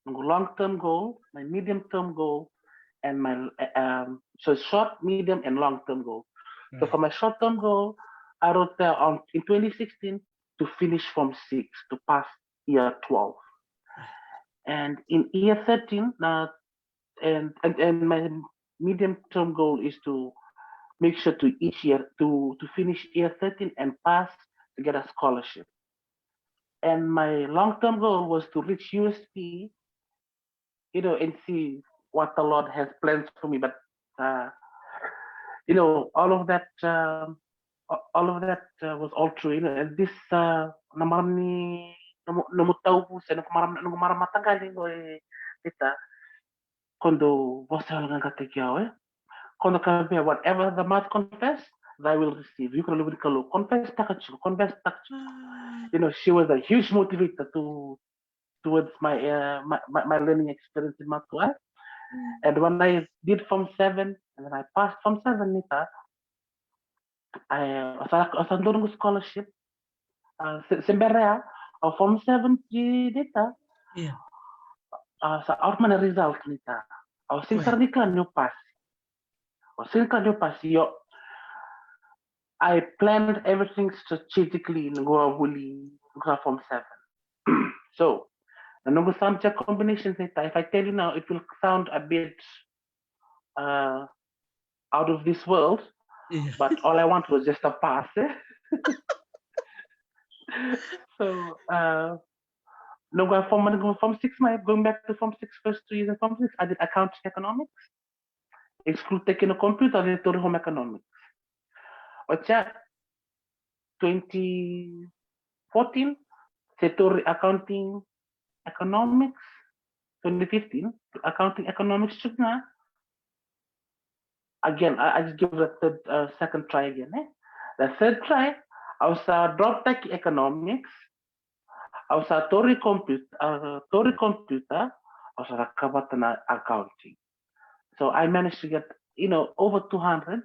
noqu long term goal, my medium term goal, and my, um, so short, medium, and long term goal. So for my short term goal, I wrote there on, in twenty sixteen, to finish form six, to pass year twelve. And in year thirteen, na, and, and, and my medium term goal is to make sure to each year to, to finish year thirteen and pass to get a scholarship. And my long term goal was to reach U S P, you know, and see what the Lord has plans for me. But, uh, you know, all of that, um, a-, all of that, uh, was all true, you know, and this, uh, na marama ni nomu, nomu tauvu se nomu marama, nomu marama mataqali qo e, Nita. Ko dou vosa yaloqaqataki au, e. Ko dou kaya vei au, whatever the mouth confess, thy will receive. Iko na luve ni Kalou, confess taka tiko, confess taka tiko. You know, she was a huge motivator to, towards my, uh, my, my, my learning experience in Matua. And when I did Form seven, and then I passed Form seven, Nita, I, o sa, o sa dua noqu scholarship. Uh, se, se bera ya, o Form seven, Nita. Yeah. Uh, sa out mai na result, Nita. O sega sara ni kila niu pasi. O sega ni kila niu pasi, io. I planned everything strategically, noqu a vuli, noqu sa Form seven. So, na noqu subject combinations, Nita, if I tell you now, it will sound a bit, uh, out of this world, Yeah. but all I want was just a pass, eh? So, uh, noqu a Form, noqu Form six, my, going back to Form six, first two years in Form six, I did accounting economics. Exclude taking a computer, I did Tori Home Economics. Oti ya, twenty fourteen, se Tori accounting economics, twenty fifteen, accounting economics tiko ga. Again, I, I just give the third, uh, second try again, eh? The third try, au sa drop taki economics, au sa Tori computer, uh, Tori computer, au sa lako vata na accounting. So I managed to get, you know, over two hundred.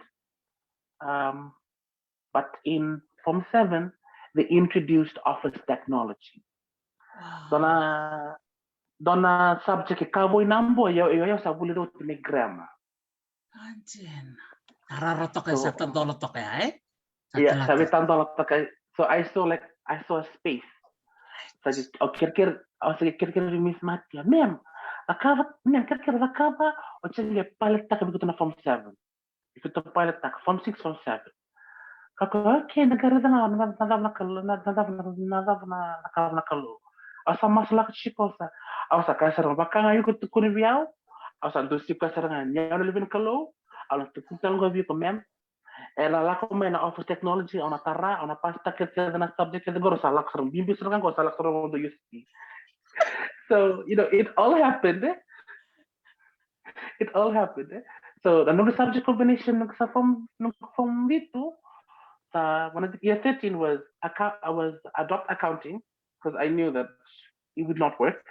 Um, but in Form seven, they introduced office technology. Dua na, dua na subject e ka vou na boy, io, io, io, sa vuli rauta me grammar. Anjena. Raro toka, sa tadola toka ya, eh? Yeah, sa vei tadola toka. So I saw, like, I saw a space. Sa, o kerekere, o sa kerekere vei Miss Matia. Ma'am, cakava, ma'am, kerekere cakava, o sa qai pilot taka vei keitou na Form seven. Iko ta pilot taka, Form six, Form seven. Ka ko, okay, na qai raica ga, na, na cava na Kalou, na, na cava na, na cava na, na Kalou, na Kalou. Au sa masulaka tiko, au sa, au sa kaya sara, vaka ga iko tukuna vei au, au sa dusi koya sara ga, ni au na luve ni Kalou, au na tukuna tale ga vei iko, ma'am. E na lako mai na office technology, au na tara, au na pass taka kece na subject kece qori, au sa lako sara, bibi sara ga qori, au sa lako sara ga qori, U S P. So, you know, it all happened, eh? It all happened, eh? So, na noqu subject combination, noqu sa form, noqu form vitu, sa, when I did year thirteen was, acca-, I was, I dropped accounting because I knew that it would not work.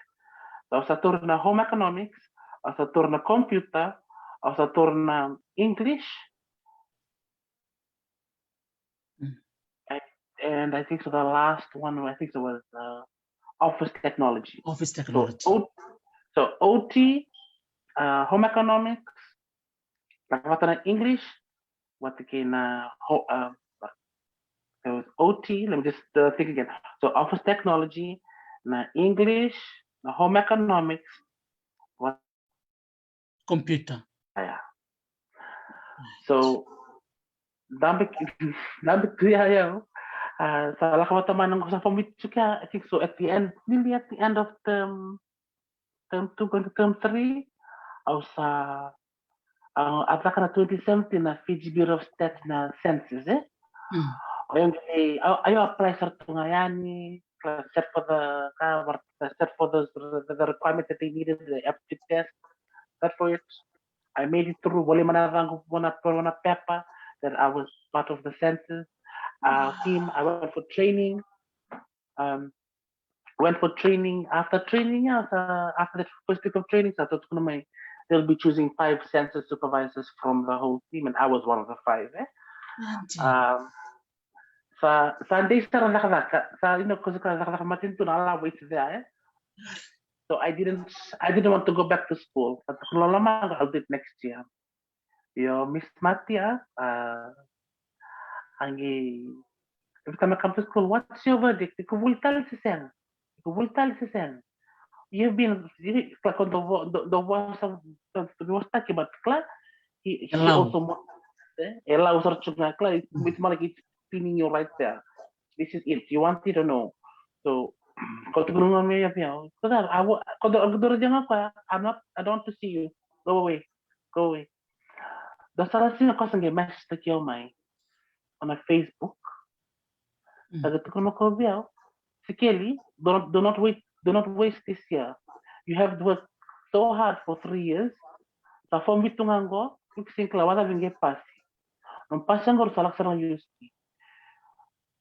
So, au sa taura na home economics, au sa taura na computer, au sa taura na English, Mm. and, and I think so the last one, I think so was, uh, office technology. Office So, technology. O-, so O T, uh, home economics, lako vata na English, vata kei na ho-, uh, there was O T, let me just, uh, think again. So office technology, na English, na home economics, Computer. Yeah. So, dabe, dabe tu ya, ya. Uh, sa lako vata mai na noqu sa form vitu, I think so at the end, nearly at the end of term, term two going to term three, au sa, uh, a caka na twenty seventeen na Fiji Bureau of Stats na census, eh? Mm. O yau qai, au, au apply sara tu ga yani, set for the, ka, set for the, the, the requirement that they needed, the aptitude test, set for it. I made it through, volai mai na yacaqu vua na, vua na pepa that I was part of the census, uh, team. I went for training. Um, went for training. After training, yeah, sa, after the first week of training, sa tukuna mai, they'll be choosing five census supervisors from the whole team, and I was one of the five, eh? Anjena. Um, sa, sa dei sara cakacaka, sa, you know, 'cause ka cakacaka matanitu na lavo, it's there, eh? So I didn't, I didn't want to go back to school. Sa tukuna, "Loloma, I'll do it next year." Io, Miss Matia, uh, a qai, every time I come to school, "What's your verdict? Iko vuli tale se sega? Iko vuli tale se sega?" You've been, you, kila ko dou vo-, dou, dou vosa, dou, dou vosa taki, but kila, he, he E lau. Also mo-, eh, e lau sara tu ga, kila, it's more like it's pinning you right there. This is it. You want it or no? So, ko tukuna ga mai vei au, "Ko dou, I wa-, ko dou, ko dou raica ga koya, I'm not, I don't want to see you. Go away. Go away." Dua sara na siga ko sa qai message taki au mai on a Facebook. Mm. Sa qai tukuna ko vei au, Sikeli, do not, do not wait, do not waste this year. You have worked so hard for three years. Sa form vitu ga qo, you can kila wada vinge pasi. Nomu pasi qo sa lako sara na U S P.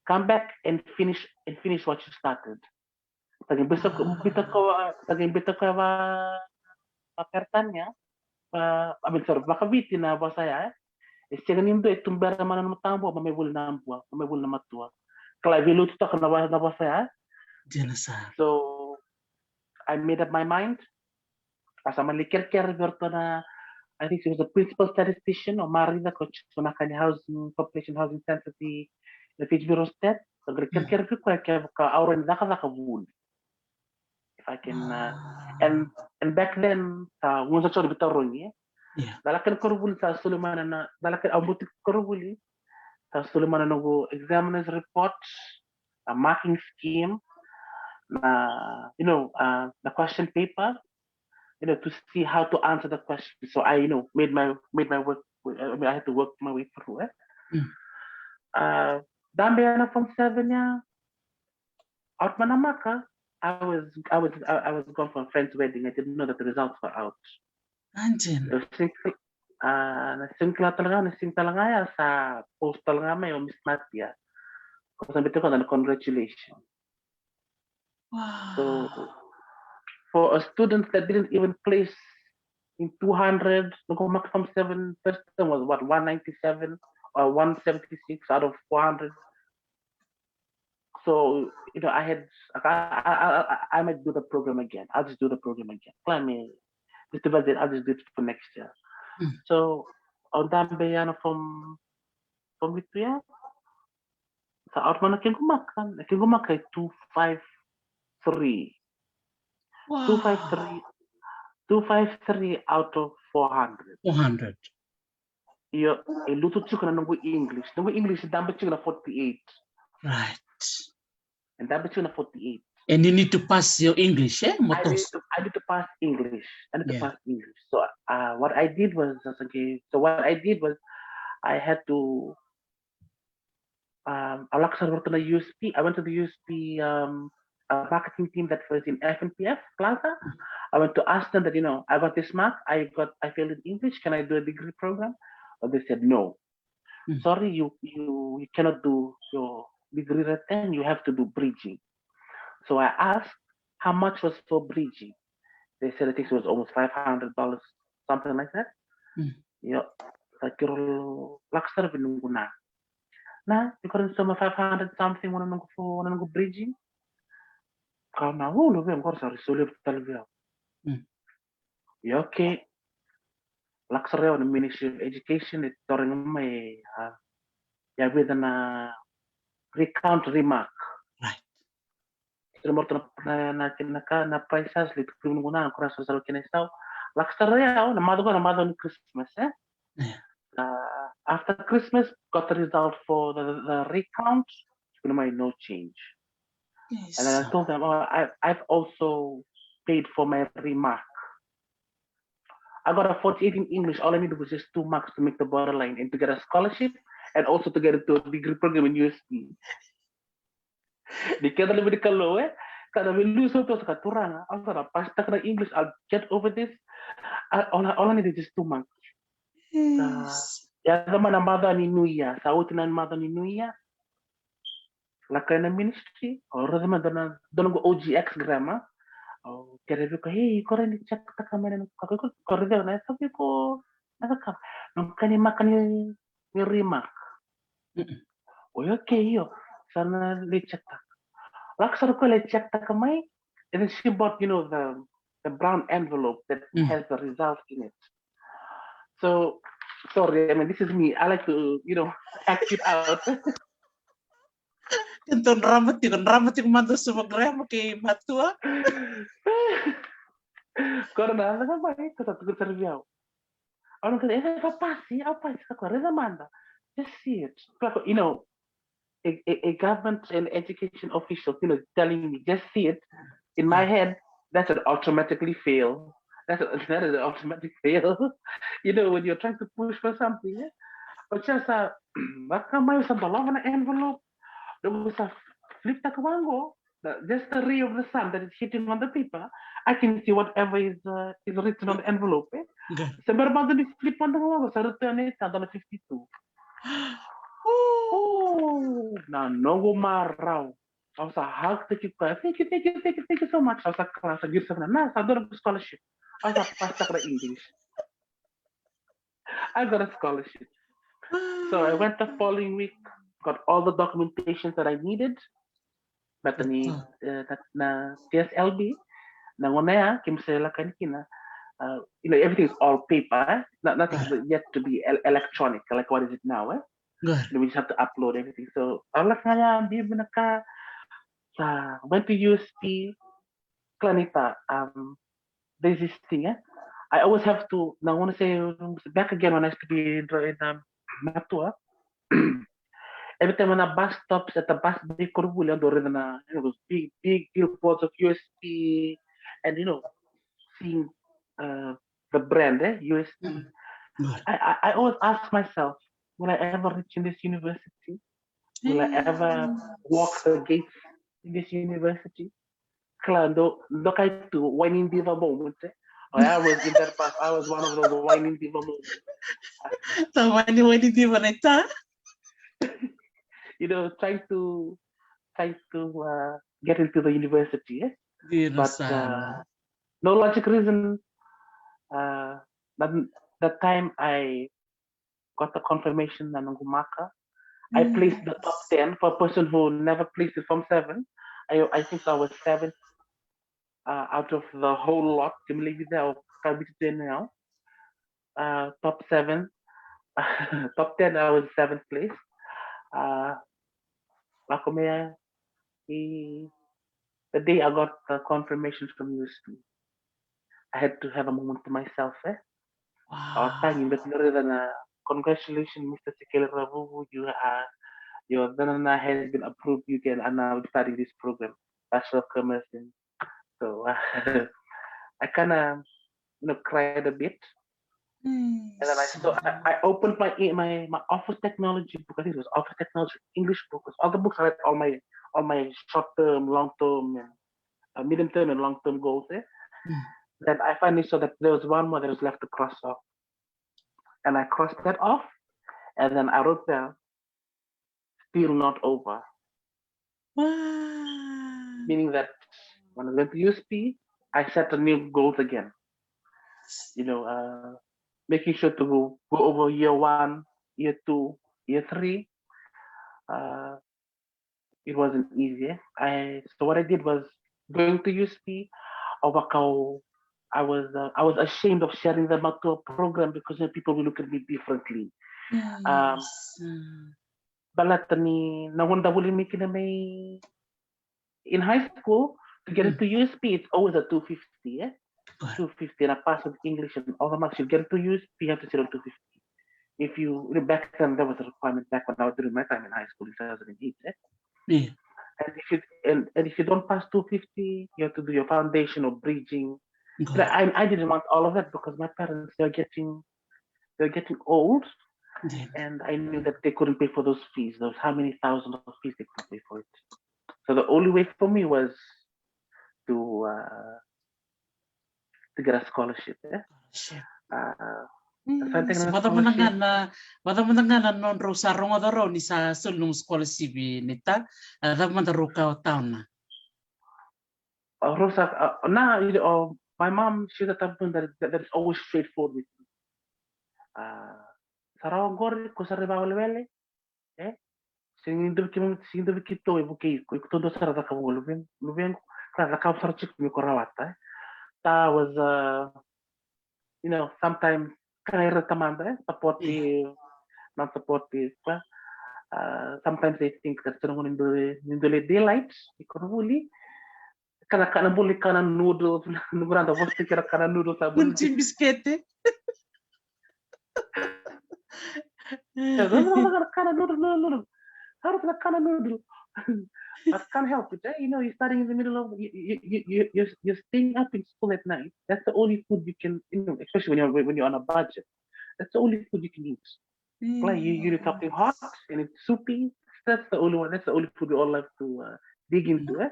Come back and finish and finish what you started. Sa qai bita ko, bita ko, sa qai bita ko va va Peritania. Va, I mean, sorry, vakaviti na vosa ya. E sega ni dua e tubera mai na nomu tabu, mo mai vuli na bua, mo mai vuli na matua. Kala e veiliutaka na vosa, na vosa ya. Dina sara. So I made up my mind. Au sa mani kerekere vei ratou na, I think she was a principal statistician, o Marica, ko tiko na ka ni housing, population housing census ena Fiji Bureau of Stats. Au qai kerekere vei koya kevaka au rawa ni cakacaka vuli. If I can, uh, and and back then, sa gu sa tiko na veitarogi, e. Yeah. Cala kena koronivuli sa soli mai na, cala kena, au bauti koronivuli, sa soli mai na noqu examiner's report, a marking scheme, na, you know, uh, the question paper, you know, to see how to answer the question. So I, you know, made my, made my work. I mean, I had to work my way through it. Mm. Uh, dabe ena form seven ya, out mai na maka, I was, I was, I, I was gone for a friend's wedding. I didn't know that the results were out. Anjin. Na singkla, ah, na singkla tale ga, na singkla tale ga ya sa post tale ga mai o Miss Matia. Ko sa bete ko na congratulations. Wow. So for a student that didn't even place in two hundred, noqu mark form seven, first term was what, one ninety-seven or one seventy-six out of four hundred. So, you know, I had, I, I, I, I might do the program again. I'll just do the program again. Kila me, just about it, I'll just do it for next year. Mm. So, au dabe ya ena form, form vitu ya, sa out mai na kequ mark, na kequ mark e two five three. Wow. Two five three, two five three out of four hundred. Four hundred. Io, e lutu tiko na noqu English. Noqu English e dabe tiko na forty-eight. Right. E dabe tiko na forty-eight. And you need to pass your English, e? Mo I need toso. to, I need to pass English. I need to Yeah. pass English. So, uh, what I did was, okay, so what I did was, I had to, um, au lako sara vata na U S P. I went to the U S P, um, uh, marketing team that was in F N P F Plaza. I went to ask them that, you know, I got this mark, I got, I failed in English, can I do a degree program? But they said no. Mm. Sorry, you, you, you cannot do your degree right then. You have to do bridging. So I asked how much was for bridging. They said, I think it was almost five hundred dollars, something like that. Mm. Io, sa keirau lako sara vei noqu na. Na, you couldn't sell me five hundred something, ena noqu, ena noqu bridging. Kau na, o, luve, qori sa rui soli tale vei au. Mm. Io, okay. Lako sara au ena Ministry of Education, e tarogi mai, a, ia vica na recount remark. Right. Kila mo ratou na, na, na, na ka, na prices, le tukuni noqu na, na kura sara sara kena isau. Lako sara au, na macawa qo na macawa ni Christmas, e? Yeah. Uh, after Christmas, got the result for the, the recount, tukuni mai no change. Yes. And then I told them, oh, I, I've also paid for my remark. I got a forty-eight in English. All I needed was just two marks to make the borderline and to get a scholarship and also to get into a degree program in U S P. Ni keda levu ni Kalou, e? Ka na veiliutaka toka, Turaga, au sa na pass taka na English, I'll get over this. I, all, I, all I need is just two marks. Yes. Ia, sa mai na macawa ni New Year, sa oti na macawa ni New Year. Lako ena ministry, au raica mai dua na, dua na noqu O G X grammar. Au kerea vei koya, hey, ko rawa ni check taka mai na, ko, ko, ko rawa ni, sa vei ko, na ka, noqu ka ni mark ni, ni remark. Mm-mm. Oi, okay, io. Sa na lai check taka. Lako sara o koya lai check taka mai, and then she bought, you know, the, the brown envelope that Mm. has the result in it. So, sorry, I mean, this is me. I like to, you know, act it out. Keitou drama tiko, drama tiko mada, Suva Graham kei matua. Qori na, na ka mai, ko sa tukuna sara vei au. Au na kaya, e, au pasi, au pasi, ka qori, raica mada. Just see it. Ka qori, you know, a, a, a government and education official, you know, telling me, just see it. In my head, that's an automatically fail. That's a, that is an automatic fail. You know, when you're trying to push for something, yeah? But just, uh, vaka mai sa dolava na envelope. Noqu sa flip taka vaqo. the, just the ray of the sun that is hitting on the paper, I can see whatever is uh, is written on the envelope. Eh? Se bera mada ni slip mada ga, sa ratou yani sa dua na fifty-two. Oh, na noqu marau. Au sa hug-taki koya. Thank you, thank you, thank you, thank you so much. Au sa kala, sa qiri sa vina, na sa dua na scholarship. Au sa pass-taka na English. I got a scholarship. So I went the following week, got all the documentation that I needed. Baleta ni uh, na T S L B, na gauna ya, kemuni sa lako yani kina, uh, you know, everything is all paper, eh? Not, nothing is yet to be el electronic, like what is it now, eh? Good. We just have to upload everything. So, au lako ga ya, biu vinaka, sa went to U S P, kila ni ta, um, there's this thing, eh? I always have to, na gauna se, back again when I used to be in, in um, Matua, every time na bus stops at the bus bay Korovuli, au dau raica na, you know, those big, big billboards of U S P and, you know, seeing uh, the brand, eh, U S P. I, I, I always ask myself, will I ever reach in this university? Will I ever walk the gates in this university? Kila, dua, dua ka tu, wai ni diva moment, eh? Oh, I was in that bus. I was one of those wai ni diva moments. Sa wai ni, wai ni diva na ita. You know, trying to, trying to uh, get into the university, eh? But uh, no logic reason. Uh, that, that time I got the confirmation na noqu maka. I placed the top ten for a person who never placed the form seven. I, I think I was seventh uh, out of the whole lot. Kemuni levu o ka biuta tu yani au. Uh, top seven. Top ten, I was seventh place. Uh, lako mai i the day I got the confirmation from U S P, I had to have a moment to myself, eh? Wow. I was thanking, but Lorena, congratulations, Mister Sikele Ravuvu, you are, your Danana has been approved, you can are now studying this program, Bachelor of Commerce. And so uh, I kind of, you know, cried a bit. And then I, so I, I opened my, my my office technology book. I think it was office technology, English book. All the books I read, all my all my short term, long term, and uh, medium term and long term goals. Eh? Then I finally saw that there was one more that was left to cross off, and I crossed that off. And then I wrote down, still not over. Meaning that when I went to U S P, I set a new goals again. You know, uh, making sure to go, go over year one, year two, year three. Uh, it wasn't easy. Eh? I so what I did was going to U S P, au vaka au I was uh, I was ashamed of sharing the Matua program because you know, people will look at me differently. Um, baleta ni na gauna da vuli mai kina mai in high school to get into U S P, it's always a two fifty, eh? Two fifty and a pass with English and all the marks. You get into U S P, you have to sit on two fifty. If you, you know, back then that was a requirement back when I was doing my time in high school in two thousand eight, eh? And if you and, and if you don't pass two fifty, you have to do your foundation or bridging. But I, I didn't want all of that because my parents, they're getting they're getting old, and I knew that they couldn't pay for those fees. Those how many thousand of fees they couldn't pay for it. So the only way for me was to uh, to get a scholarship. Eh? Uh, Vacava mada ga na vacava mada ga na nodrau sa rogoca rau ni sa soli nomu scholarship ni ta, a cava mada rau ka o tauna? Rau sa na, my mom, she's a type of person that is always straightforward with me. Sa rawa oqori, ko sa rai vakawelewele, e? Sega ni dua vei keitou e vukei iko, iko dodonu sara cakava vua luvequ, luvequ, ka cakava sara tiko me ko rawata, e? That was, uh, you know, sometimes ka ira tamada, e? Supportive, not supportive, ka? Uh, sometimes they think that se na gauna ni dua, ni dua lai daylight, iko na vuli, kana kana buli kana noodles, na gurada vosa kira kana noodles, a buli. Kunci biskete. Kana noodle, noodle, noodle. How does kana noodle? I can't help it. Eh? You know, you're starting in the middle of you, you, you, you, you're, you're staying up in school at night. That's the only food you can, you know, especially when you're when you're on a budget. That's the only food you can eat. Like you, you eat something hot and it's soupy. That's the only one. That's the only food we all love to uh, dig into. Eh?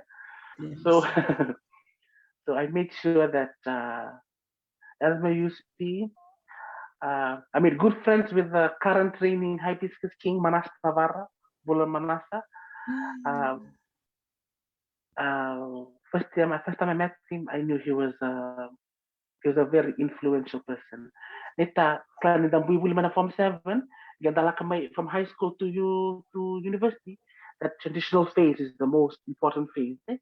So, so I made sure that uh, as my U S P, uh, I made good friends with the current reigning Hibiscus King, Manasa Tavara, Bula Manasa. Uh, uh, first time, first time I met him, I knew he was uh, he was a very influential person. Neta, kila ni da bui vuli mai na form seven, ia da laka mai from high school to you to university, that transitional phase is the most important phase. Eh?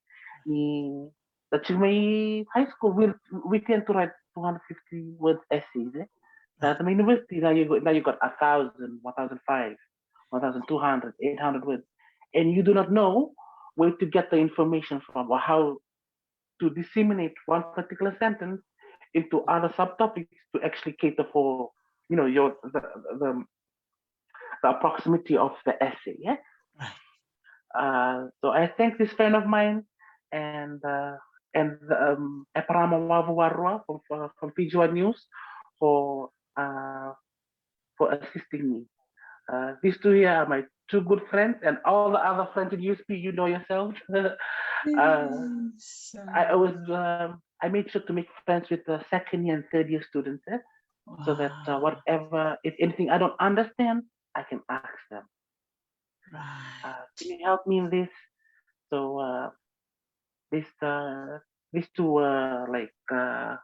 Ni da tiko mai high school, we, we tend to write two hundred fifty word essays. Eh? Da mai university, now you got, now you got a thousand, one thousand five, one thousand two hundred, eight hundred words. And you do not know where to get the information from or how to disseminate one particular sentence into other subtopics to actually cater for, you know, your the the, the proximity of the essay. Yeah. Uh, so I thank this friend of mine and uh, and um, Eparama Wavu Warua from from Fiji One News for uh, for assisting me. Uh, these two here are my two good friends, and all the other friends in U S P, you know yourselves. uh, I, I was, um, I made sure to make friends with the second year and third year students, eh? So that uh, whatever, if anything I don't understand, I can ask them. Right. Uh, can you help me in this? So uh, this uh, these two were like uh,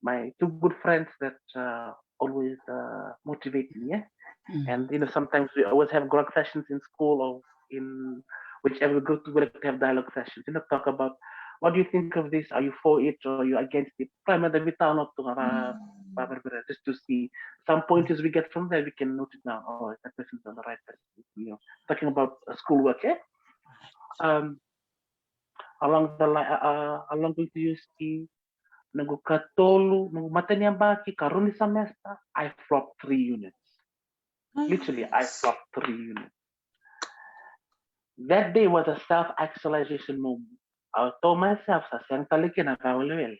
my two good friends that uh, always uh, motivate me. Yeah? Mm. And you know, sometimes we always have grog sessions in school or in whichever group we like to have dialogue sessions. You know, talk about what do you think of this? Are you for it or are you against it? Primary da vitano tu just to see some pointers we get from there. We can note it down. Oh, that person's on the right person. You know, talking about uh, schoolwork. Eh? Um, along the line, uh, uh, along with U S P, noqu katolu, noqu matani yabaki, karua ni semester, I flopped three units. Literally, I flopped three units. That day was a self-actualization moment. I told myself, sa sega tale kina na kawelewele.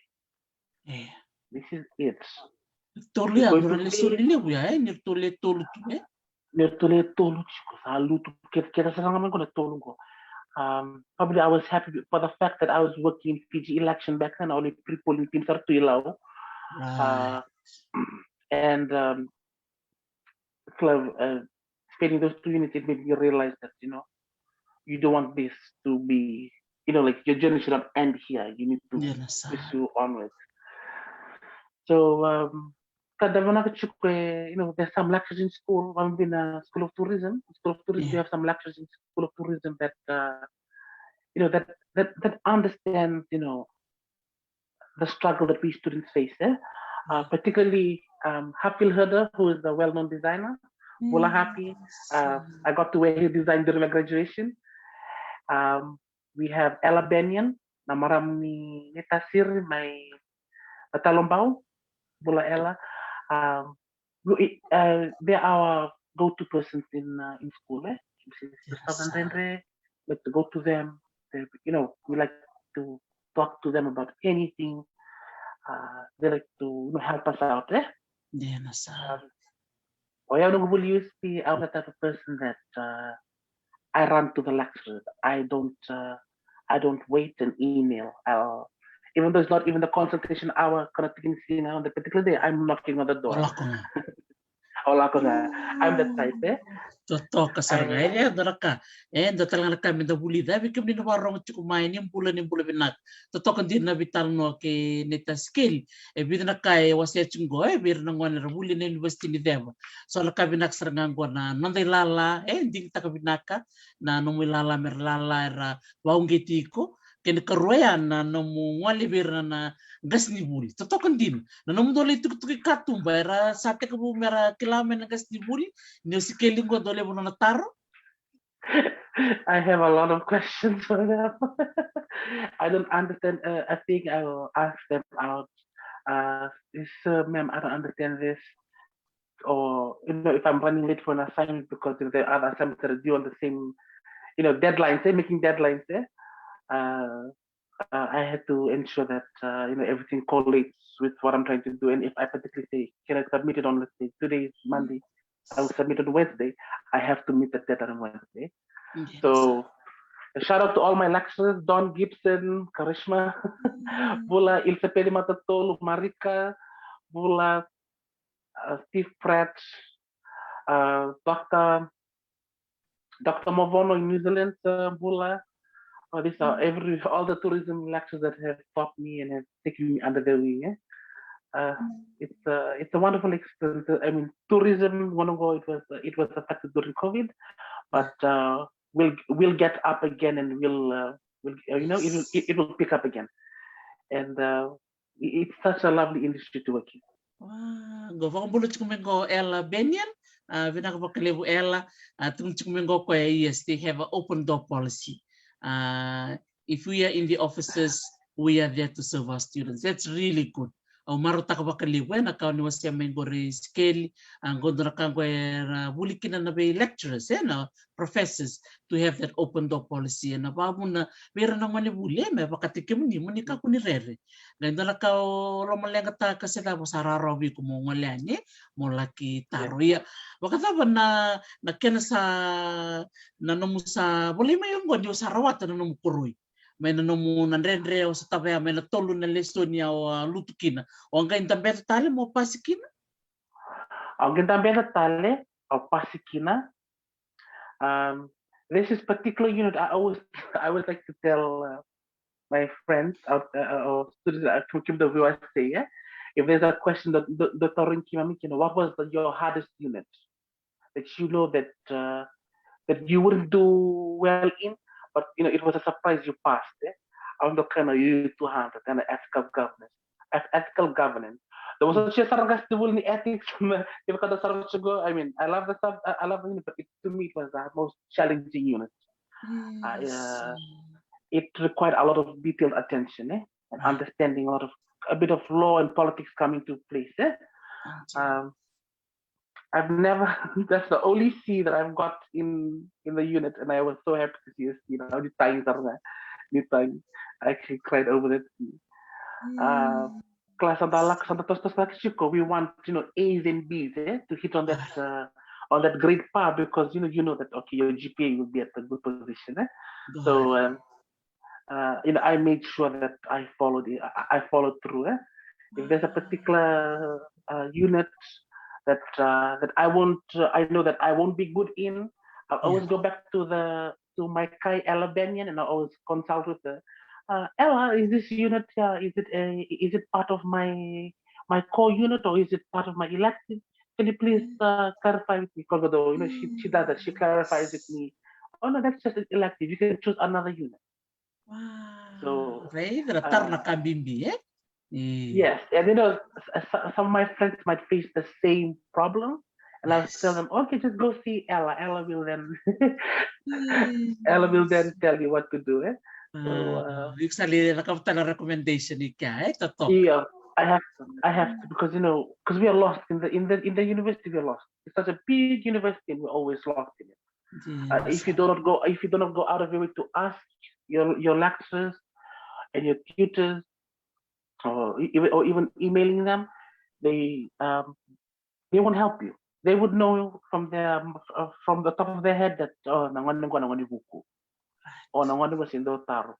Yeah. This is it. Tolu ya, nira lesoni levu ya, eh? Nira tolu e tolu tu, eh? Nira tolu e tolu tiko, sa lutu kece kece sara ga mai qo na tolu qo. Um, probably I was happy for the fact that I was working in Fiji election back then. Only pre-polling teams are tu i Lau. Uh, and um, club, uh, spending those two units, it made me realize that, you know, you don't want this to be, you know, like, your journey should not end here. You need to pursue onwards. So, um, kada vinaka tiko, you know, there's some lectures in school, one in uh, School of Tourism. School of Tourism, we have some lectures in School of Tourism that, uh, you know, that, that, that understand, you know, the struggle that we students face, eh? Uh, particularly um, Hafil Herder, who is the well-known designer. Bula Hafi, uh, I got to wear his design during my graduation. Um, we have Ella Bennion, na marama ni Naitasiri mai Natalobau, Bula Ella. Um, uh, they are our go-to persons in uh, in school, eh? She's Southern Rendre, like to go to them. They, you know, we like to talk to them about anything. Uh, they like to you know, help us out, eh? Yeah, na sa. Um, o yau noqu vuli U S P, I'm the type of person that uh, I run to the lecturers. I don't, uh, I don't wait and email. I'll, even though it's not even the consultation hour, kana tiki ni siga on the particular day, I'm knocking on the door. Lako ga. O lako ga. I'm the type, eh? Totoka sara ga. E dua na ka. E dua tale ga na ka me da vulica vei kemuni na vakarorogo tiko mai ni bula ni bula vinaka. Totoka dina na veitalanoa kei Neta Sikeli. E vica na ka e wasea tiko qo, e vei ira na gone era vuli na univesiti ni ceva. So na ka vinaka sara ga qo na noda ilala, e digitaka vinaka na nomu ilala me ra lala era vauqeti iko. Kei na karua ya na nomu gole vei ira na qase ni vuli. Totoka dina. Na nomu dau lai tukutuku i katuba era sa tekivu me ra kila mai na qase ni vuli. Ni o Sikeli qo dau levu nona taro. I have a lot of questions for them. I don't understand. Uh, I think I will ask them out. Uh, sir, ma'am, I don't understand this. Or, you know, if I'm running late for an assignment because there are other assignments that are due on the same, you know, deadlines, eh, making deadlines, eh? Uh, uh, I had to ensure that, uh, you know, everything correlates with what I'm trying to do. And if I particularly say, can I submit it on, let's say, today is Monday, I will submit on Wednesday. I have to meet the deadline on Wednesday. So, Shout out to all my lecturers, Don Gibson, Karishma, Bula, Ilsapeli Matatolu, Marika, Bula, uh, Steve Pratt, uh, Doctor Doctor Movono in New Zealand, uh, Bula. Uh, these are every all the tourism lecturers that have taught me and have taken me under their wing. Eh? Uh, it's uh, it's a wonderful experience. I mean, tourism, one ago it was uh, it was affected during COVID, but uh, we'll we'll get up again and we'll uh, we'll uh, you know it will it, it will pick up again, and uh, i- it's such a lovely industry to work in. Wow, qo vakabula tiko mai qo Ella Bennion. Uh, vinaka vakalevu Ella. Uh, tukuna tiko mai qo koya, yes, they have an open door policy. Uh, if we are in the offices, we are there to serve our students. That's really good. Au marautaka vakalevu ena ka ni wasea mai qo rei Sikeli. Uh, qo dua na ka qo era vuli kina na vei lecturers, eh, na professors to have that open door policy. Ena vavuna vei ira na gone vuli, eh, me vakati kemuni, moni kakua ni rere. Qai dua na ka o lomaleqataka se cava sa rawarawa vei iko mo gole yani, eh, mo laki taro. Ia, vakacava na, na kena sa, na nomu sa, volai mai oqo ni o sa rawata na nomu koroi. Mai na nomu na dredre o sa tavaya, mai na tolu na lesoni au a lutu kina. O qai dabeca tale mo pasi kina? Au qai dabeca tale, au pasi kina. Um, this is particular unit. I always, I always like to tell uh, my friends out uh, or students uh, from Kim W I say, yeah, if there's a question that the, the Torin Kimami, you know, what was the, your hardest unit that you know that uh, that you wouldn't do well in, but you know it was a surprise you passed. Eh? On the kind of you two hundred and ethical governance, eth- ethical governance. There was a just sarangasti in ethics. Even kada sarang to go. I mean, I love the sub. I I love the unit, but it, to me it was the most challenging unit. Uh, uh, it required a lot of detailed attention eh? And understanding a lot of a bit of law and politics coming to place. Eh? Um, I've never. That's the only C that I've got in in the unit, and I was so happy to see a C. You know, the times are there. The times I actually cried over that C. Uh, class and Alex and the Tostos Mexico, we want you know A's and B's eh, to hit on that uh, on that grade par because you know you know that okay your G P A will be at a good position. Eh? So um, uh, you know I made sure that I followed it. I, I followed through. Eh? If there's a particular uh, unit that uh, that I won't, uh, I know that I won't be good in, I always go back to the to my kai Ella Bennion and I always consult with her. Uh, Ella, is this unit uh, is it a, is it part of my my core unit or is it part of my elective? Can you please uh, clarify with me? Because you know she, she does that, she clarifies with me. Oh no, that's just an elective. You can choose another unit. Wow. So, right, era taro na ka bibi, eh? Yes, and you know, s- s- some of my friends might face the same problem, and I'll tell them, okay, just go see Ella. Ella will then, Ella will then tell you what to do. Eh? So, uh, Iko sa lai cakava tale na recommendation i kea, eh? Totoka. Yeah, I have, I have to because you know, because we are lost in the in the in the university. We are lost. It's such a big university, and we're always lost in it. Uh, if you do not go, if you do not go out of your way to ask your your lecturers and your tutors, or e- even or even emailing them, they um they won't help you. They would know from their uh, from the top of their head that oh na gone qo na gone vuku. O na gone qo sega ni dau taro.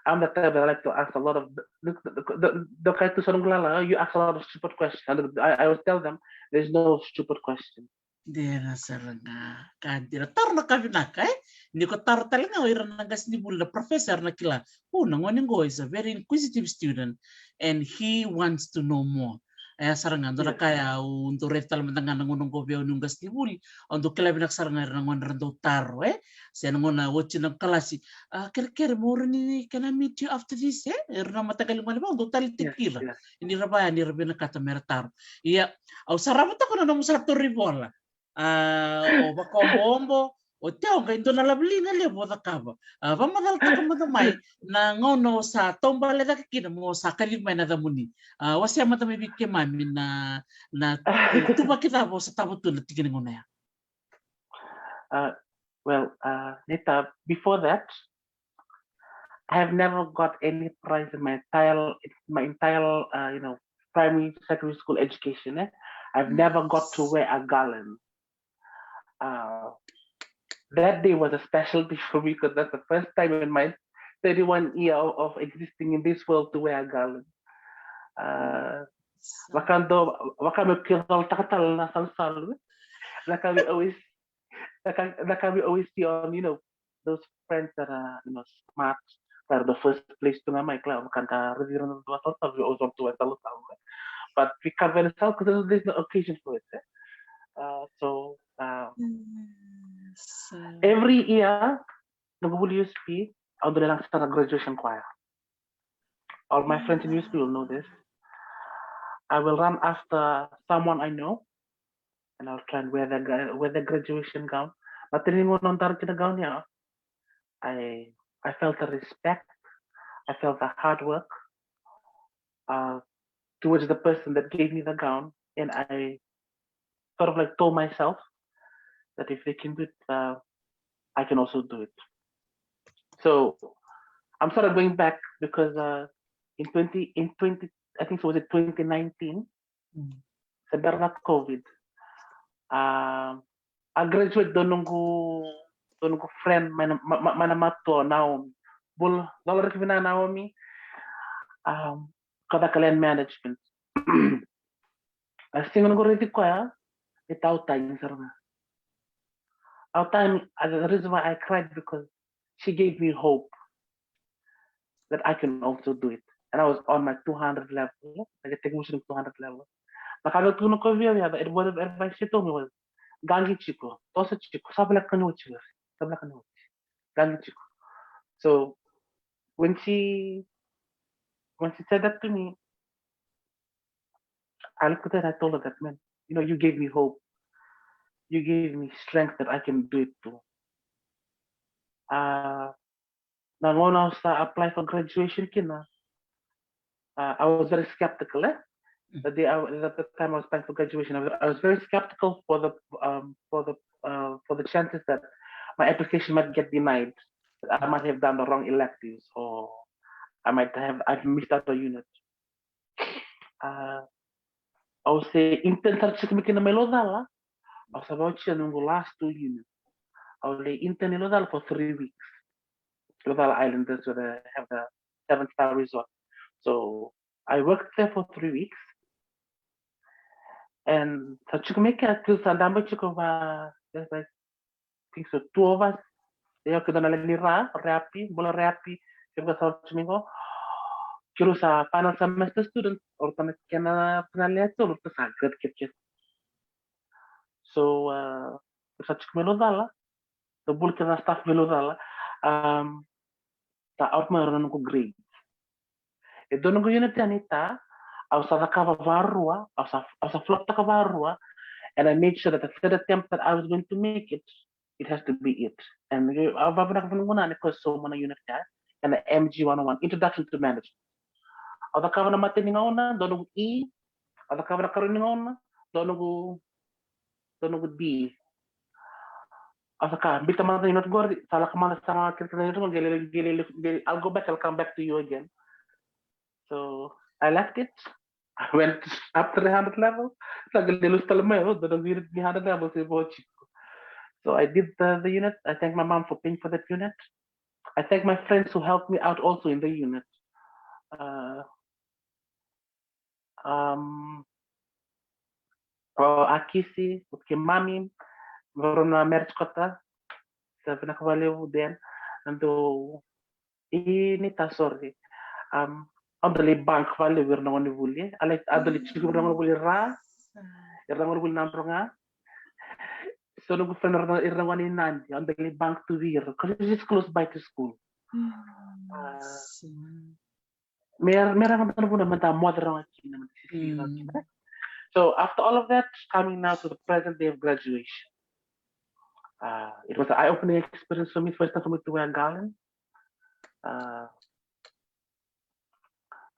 I'm the type that I like to ask a lot of the the the, the, the kai tu sa na qulala, you ask a lot of stupid questions. And I, I always tell them there's no stupid question. Dina sara ga. Ka dina taro na ka vinaka, eh? Ni ko taro tale ga o ira na qasenivuli na professor na kila. O na gone qo is a very inquisitive student and he wants to know more. E a sara ga dua na ka ya au dau raica tale mada ga na gauna qo vei au niu qasenivuli. Au dau kila vinaka sara ga ira na gone ra dau taro, eh? Se na gauna oti na kalasi. A kerekere mo rawa ni can I meet you after this, eh? Ira na mataqali gone vau dau tale tiko ira. Ni ra vaya ni ra vinakata me ra taro. Ia, au sa rava toka na nomu sa tori vola. A o vakaobobo o te au qai dua na laveliga levu o cakava. A vamacalataka mada mai na gauna o sa taubale cake kina mo sa kacivi mai na yacamuni. A wasea mada mai vei keimami na na tuvaki cava o sa tava tu na tiki ni gauna ya. Uh, well, uh, Nita, before that, I have never got any prize in my entire my entire uh, you know primary secondary school education. Eh? I've never got to wear a garland. Uh, that day was a special day for me because that's the first time in my thirty-one year of, of existing in this world to wear a garland. Uh, vaka dou, vaka me kira tale na salusalu. Vaka we always, vaka, vaka we always see on, you know, those friends that are, you know, smart, that are the first place tu ga mai, claro, vaka da raici ira na dua salusalu, we always want to wear salusalu. But we can't wear salusalu because there's no occasion for it. Eh? Uh, so, um, So, every year, noqu vuli U S P, au dau lai laga sara na graduation choir. All my friends in U S P will know this. I will run after someone I know, and I'll try and wear the gra- wear the graduation gown. But then when I'm dark in the gown, yeah, I I felt the respect. I felt the hard work uh, towards the person that gave me the gown, and I sort of like told myself that if they can do it, uh, I can also do it. So I'm sort of going back because uh, in twenty in twenty I think it was it twenty nineteen, mm, se bera na COVID. Uh, I graduate dua noqu dua noqu friend mai na ma- ma- mai na matua, Naomi. Bula, bula riki vinaka, Naomi. Um, ka caka land management. A siga noqu raici koya, e tau tagi sara ga. Au tagi, uh, the reason why I cried because she gave me hope that I can also do it. And I was on my two hundred level, like a technician two hundred level. Na ka vei tu na koya via via, the word of advice she told me was, "Qaqi tiko, toso tiko, sa voleka ni oti, sa voleka ni oti, qaqi tiko." So when she when she said that to me, I looked at her and I told her that, "Man, you know, you gave me hope. You gave me strength that I can do it too." Uh, na gauna au sa apply for graduation kina, uh, I was very skeptical, eh? The day I, the, the time I was applying for graduation, I was, I was very skeptical for the um, for the uh, for the chances that my application might get denied, that I might have done the wrong electives, or I might have I've missed out a unit. Uh, au se intern sara tiko mai kina mai Laucala. Au sa vakaotia noqu last two units. Au lai intern i Laucala for three weeks. Laucala Island, that's where they have the seven star resort. So I worked there for three weeks. And sa tiko mai kea, kila sa dabe tiko va, there's like, I think so, two of us. Io, keitou na lewe ni Ra, Reapi, bula Reapi, keitou sa tiko mai qo. Keitou sa final semester student, o ratou na kena final year, o ratou sa grade kece. So, uh, sa tiko mai Laucala, sa bula kece na staff mai Laucala. Um, sa out mai o ira na noqu grade. E dua noqu unit yani, ta, au sa cakava varua, au sa, au sa flop taka varua, and I made sure that the third attempt that I was going to make it, it has to be it. And au vavinaka vei noqu nana ni koya e sauma na unit ya, ena M G one oh one, Introduction to Management. Au cakava na matai ni gauna, dua noqu E, au cakava na ikarua ni gauna, dua noqu, dua noqu D. Au sa kaya, biuta mada na unit qori, sa lako mada sa ga kece na unit qori, qai lai, qai lai, qai lai, I'll go back, I'll come back to you again. So I left it. I went up to the hundred level. Sa qai lai lusu tale mai, o, dua na unit ni hundred level se vo tiko. So I did the, the unit. I thank my mom for paying for that unit. I thank my friends who helped me out also in the unit. Uh, um, o Akisi, o Kimami, Varuna Merchkota, sa vinaka vakalevu, then, and do, i ni ta, sorry. Um, au dau lai bank vakalevu ira na gonevuli. A lai, au dau lai tiko ira na gonevuli Ra, ira na gonevuli Nadroga. So noqu friend ira na, ira na gone i Nadi, au dau lai bank tu vei ira, 'cause it's just close by to school. Ah, me, me rawa ga na vuna me da moce rawa kina, me da sisili rawa kina. So after all of that, coming now to the present day of graduation. Uh, it was an eye-opening experience for me, first time for me to wear a garland. Uh,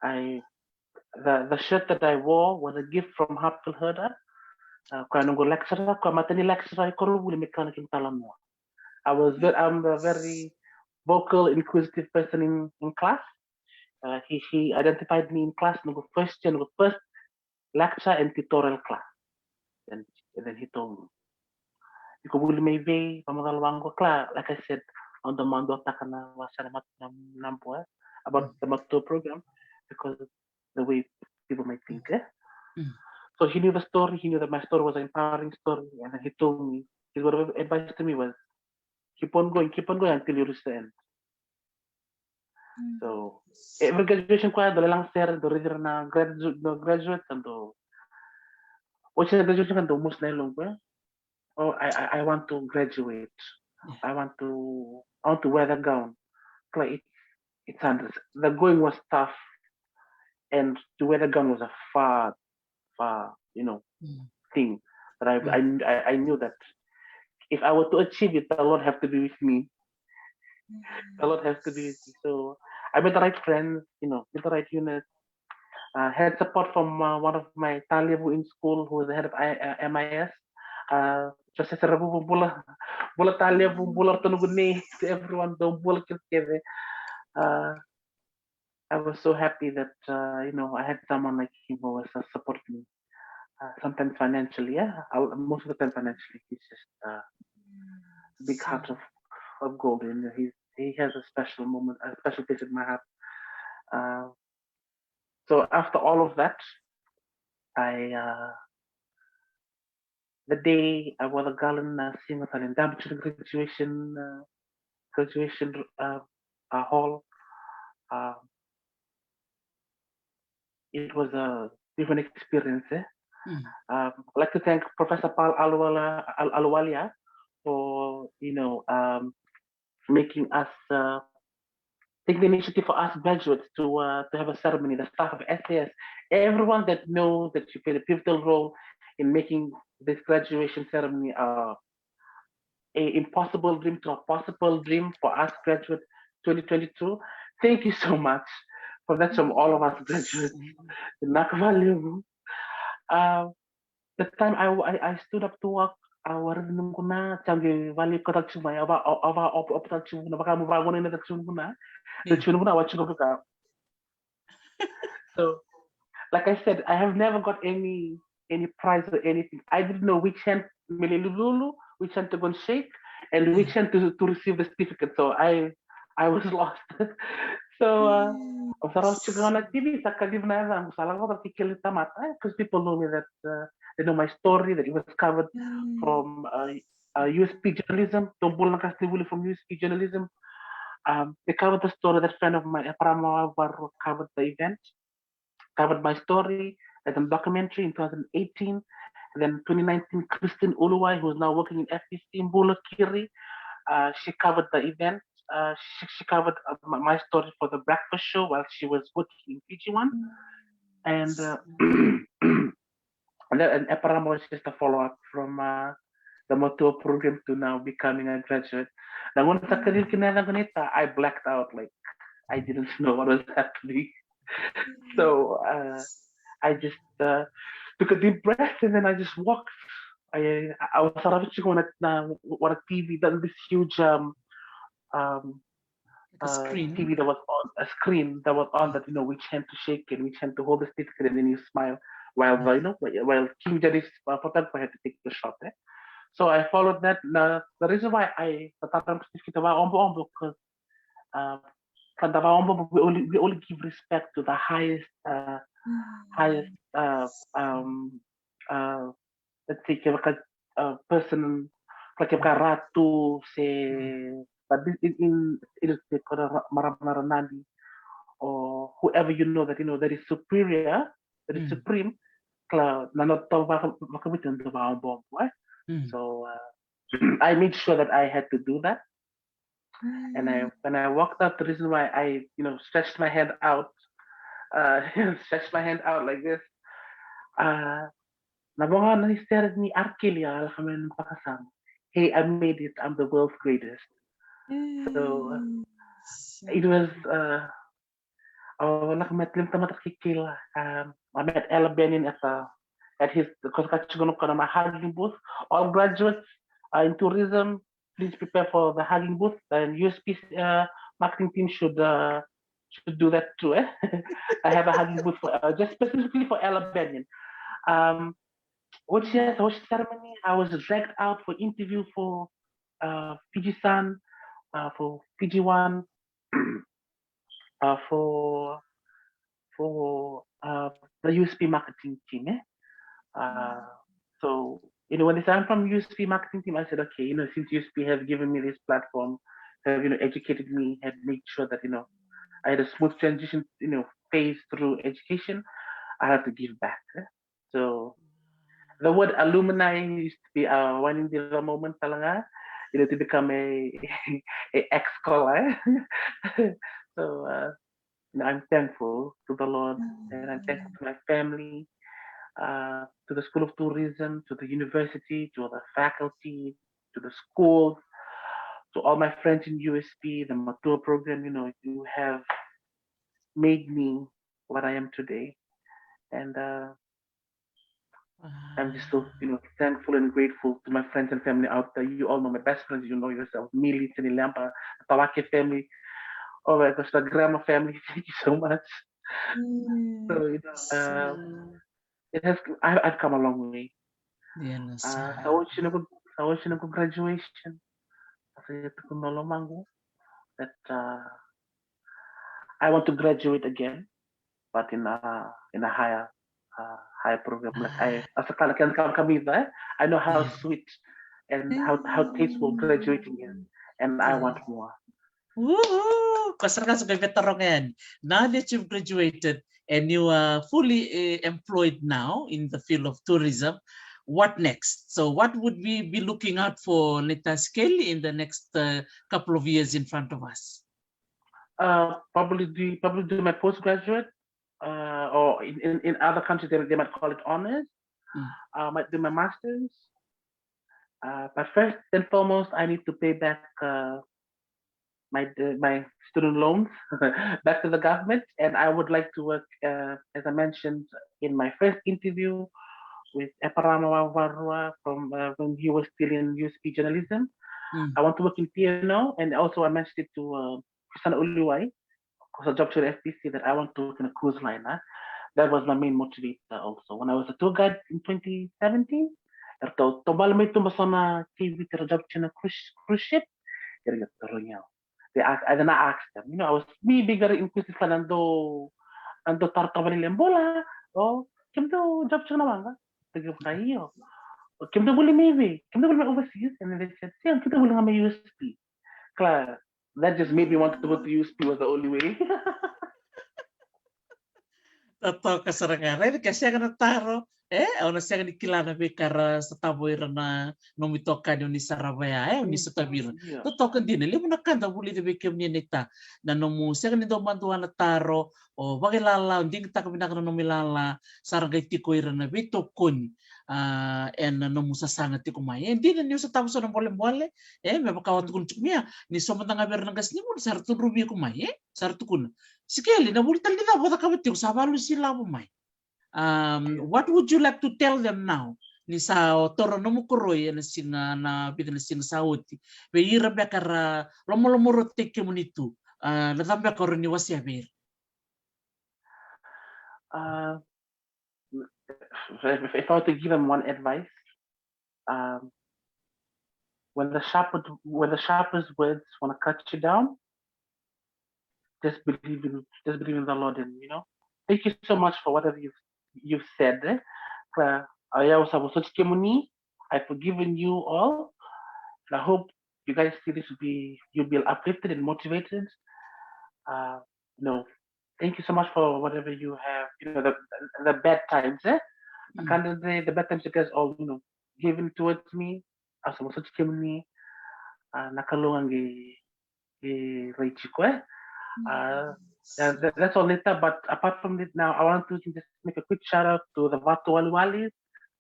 I, the, the shirt that I wore was a gift from Harpfield Herder. Uh, koya noqu lecturer, koya matai ni lecturer i koronivuli me kila na kena italanoa. I was very, I'm a very vocal, inquisitive person in, in class. Uh, he, he identified me in class, noqu first year, noqu first lecture and tutorial class. And, and then he told me. iko vuli mai vei, vamacala vaqo, kila, like I said, au dau madu taka na wasa na mat na na bua about the matua program because the way people might think, eh? Mm. So he knew the story, he knew that my story was an empowering story, and then he told me, his word of advice to me was, keep on going, keep on going until you reach the end. Mm. So every graduation ko ya dau lai laga sere, dau raici ira na graduate, dau graduate, and dau, oti na graduation ka dau mosi na yaloqu, eh? Oh, I, I, I want to graduate. I want to, I want to wear the gown. Like, it, it's under, the going was tough, and to wear the gown was a far, far, you know, Mm. thing. But I, I, I, I knew that if I were to achieve it, the Lord have to be with me. The Lord has to be with me. So I made the right friends, you know, made the right unit. Uh, had support from uh, one of my talevu in school, who was the head of I, uh, M I S. Uh, Jose Seravuvu, bula, bula talevu, bula Ratanugune, to everyone, dou bula kece kece. Uh, I was so happy that uh, you know, I had someone like him who was uh, supporting me. Uh, sometimes financially, yeah, I'll, most of the time financially, he's just uh, a big heart of, of gold, and he he has a special moment, a special place in my heart. Uh, so after all of that, I uh, the day I wore the garland, uh, seeing what an damage to the graduation, uh, graduation uh, uh, hall. Uh, it was a different experience. Eh? Mm. Um, I'd like to thank Professor Paul Aluwala, Al- Aluwalia for you know um, making us uh, take the initiative for us graduates to uh, to have a ceremony. The staff of S A S, everyone that knows that you played a pivotal role in making this graduation ceremony uh, a impossible dream to a possible dream for us graduates twenty twenty-two. Thank you so much for that from all of us graduates. Vinaka vakalevu. Uh, the time I, I, I stood up to walk, a waridi noqu na, sa qai vale ka taki mai, a va a va op op taki na vaka mo vagona na taki noqu na. Taki noqu na wa tiko ka. So, like I said, I have never got any any prize or anything. I didn't know which hand me lai lululu, which hand to go and shake, and which hand to, to receive the certificate. So I I was lost. So uh, au sa rau tiko na T V, sa kacivi na yacaqu, sa lako vata kei keli tamata, because people know me that uh, they know my story, that it was covered from uh, uh, U S P journalism, dou bula na qasenivuli from U S P journalism. Um, they covered the story that friend of mine, Eparama Wavaru, covered the event, covered my story as a documentary in twenty eighteen. And then twenty nineteen, Christine Uluwai, who is now working in F B C in Bulakiri, uh, she covered the event. Uh, she, she covered uh, my, my story for the breakfast show while she was working in Fiji One. And uh, and then and Eparama was just a follow up from uh, the Matua program to now becoming a graduate. Na gauna sa kacivi kina na yacaqu, I blacked out, like I didn't know what was happening. So uh, I just uh, took a deep breath and then I just walked. I I was saravi tiko na na what a T V, that this huge um um Like a uh, screen. T V that was on a screen that was on that you know which hand to shake and which hand to hold the certificate and then you smile while the, you know while while King Janice uh, photographer had to take the shot. Eh? So I followed that. Na, the reason why I tatara na certificate vakaobobo because uh, ka da vakaobobo we only we only give respect to the highest uh, highest uh, um uh, let's say kevaka uh, person ka kevaka ratu se but in in in se kona marama na ranadi or whoever you know that you know that is superior that is Mm. supreme kla na no tau vaka vaka vitu ndo vakaobobo eh Mm. so uh, I made sure that I had to do that and I when I walked out the reason why I you know stretched my hand out uh stretched my hand out like this uh na vanga na sere ni arkeli a laka mai na pakasama hey I made it I'm the world's greatest so uh, it was uh Oh, lako met lim tamata kikila. Um, I met Ella Benin at the at his because kachikono kana my hugging booth. All graduates uh, in tourism, please prepare for the hugging booth. And U S P uh, marketing team should uh, should do that too. Eh? I have a hugging booth for uh, just specifically for Ella Benin. Um, Oti ya, oti ceremony, I was dragged out for interview for, uh, Fiji Sun, uh, for Fiji One, uh, for for, uh, the U S P marketing team. Eh? Uh, so, you know, when they said I'm from U S P marketing team, I said, okay, you know, since U S P have given me this platform, have, you know, educated me, have made sure that, you know, I had a smooth transition, you know, phase through education, I have to give back. Eh? So the word alumni used to be a winding the moment talaga, you know, to become a a ex scholar. So, uh, you know, I'm thankful to the Lord, and I'm thankful to my family, uh, to the School of Tourism, to the university, to the faculty, to the schools, to all my friends in U S P, the Matua program. You know, you have made me what I am today. And, uh, I'm just so, you know, thankful and grateful to my friends and family out there. You all know my best friends. You know yourself, Mili, Tini Lampa, Tawake family, all that, the Grama family. Thank you so much. So, you know, um, it has. I, I've come a long way. Uh, sa oti noqu, sa oti noqu graduation. Sa tukuna na lomaqu that, uh, I want to graduate again, but in a, in a higher, uh, higher program. Like, I, as a kala kena kamica, eh? I know how sweet and how, how tasteful graduating is, and I want more. Woohoo! Ko sara ga sa qai veitaroga yani. Now that you've graduated and you are fully, uh, employed now in the field of tourism, what next? So what would we be looking out for, Nita Sikeli, in the next, uh, couple of years in front of us? Uh, probably do, probably do my postgraduate, uh, or in, in, in other countries they, they might call it honors. Uh, might do my masters. Uh, but first and foremost, I need to pay back, uh, my, uh, my student loans back to the government, and I would like to work, uh, as I mentioned in my first interview, with Eparama Wavarua from, uh, when he was still in U S P journalism. I want to work in P and O, and also I mentioned it to, uh, Christiana Uliwai, because I job to the F B C, that I want to work in a cruise liner. That was my main motivator also. When I was a tour guide in twenty seventeen, eratou taubale mai tu basa na T V, era job to a cruise, cruise ship. Era qai tarogi au. They ask, I then I asked them. You know, I was me being very inquisitive, na dou, na dou taro tavali le bula. O kemudou job tiko na waqa? They go, io. O kemudou vuli mai vei? Kemudou vuli mai overseas? And then they said, io, kemudou vuli ga mai U S P. Kila, that just made me want to go to U S P was the only way. Totoka sara ga. Raica ke sega na taro, e, au na sega ni kila na veika ra sotava o ira na nomu itokani o ni sarava ya, e, o ni sotavi ira. Totoka dina, levu na ka da vulica vei kemuni, Nita, na nomu sega ni dau madua na taro, o vakailala, o digitaka vinaka na nomu ilala, sa ra qai tiko ira na veitokoni, a, ena nomu sasaga tiko mai. E dina niu sotava so na bolebole, e, me vaka au a tukuna tiko mai ya, ni so mada ga vei ira na qasenivuli sa ra cudruvi iko mai, e, sa ra tukuna, Sikeli, na vuli tale ni cava o cakava tiko, sa valusi lavo mai. Um, what would you like to tell them now? Ni sa o toro nomu koroi ena siga, na vica na siga sa oti. Vei ira beka ra lomolomorotaki kemuni tu, a, na cava beka o rawa ni wasea vei ira? Uh, if, if I were to give them one advice, um, when the sharpest, when the sharpest words want to cut you down, just believe in, just believe in the Lord, and, you know, thank you so much for whatever you've, you've said. Eh? Uh, I also was kemuni. I've forgiven you all, and I hope you guys see this will be, you'll be uplifted and motivated. Uh, you know, thank you so much for whatever you have, you know, the, the bad times, eh? Mm. I can't say the bad times you guys all, you know, given towards me. Au sa vosoti kemuni, a, na Kalou ga qai, qai rai tiko, e. A, that, that, that's all, Nita, but apart from it now, I want to just make a quick shout out to the Vatu Waliwali,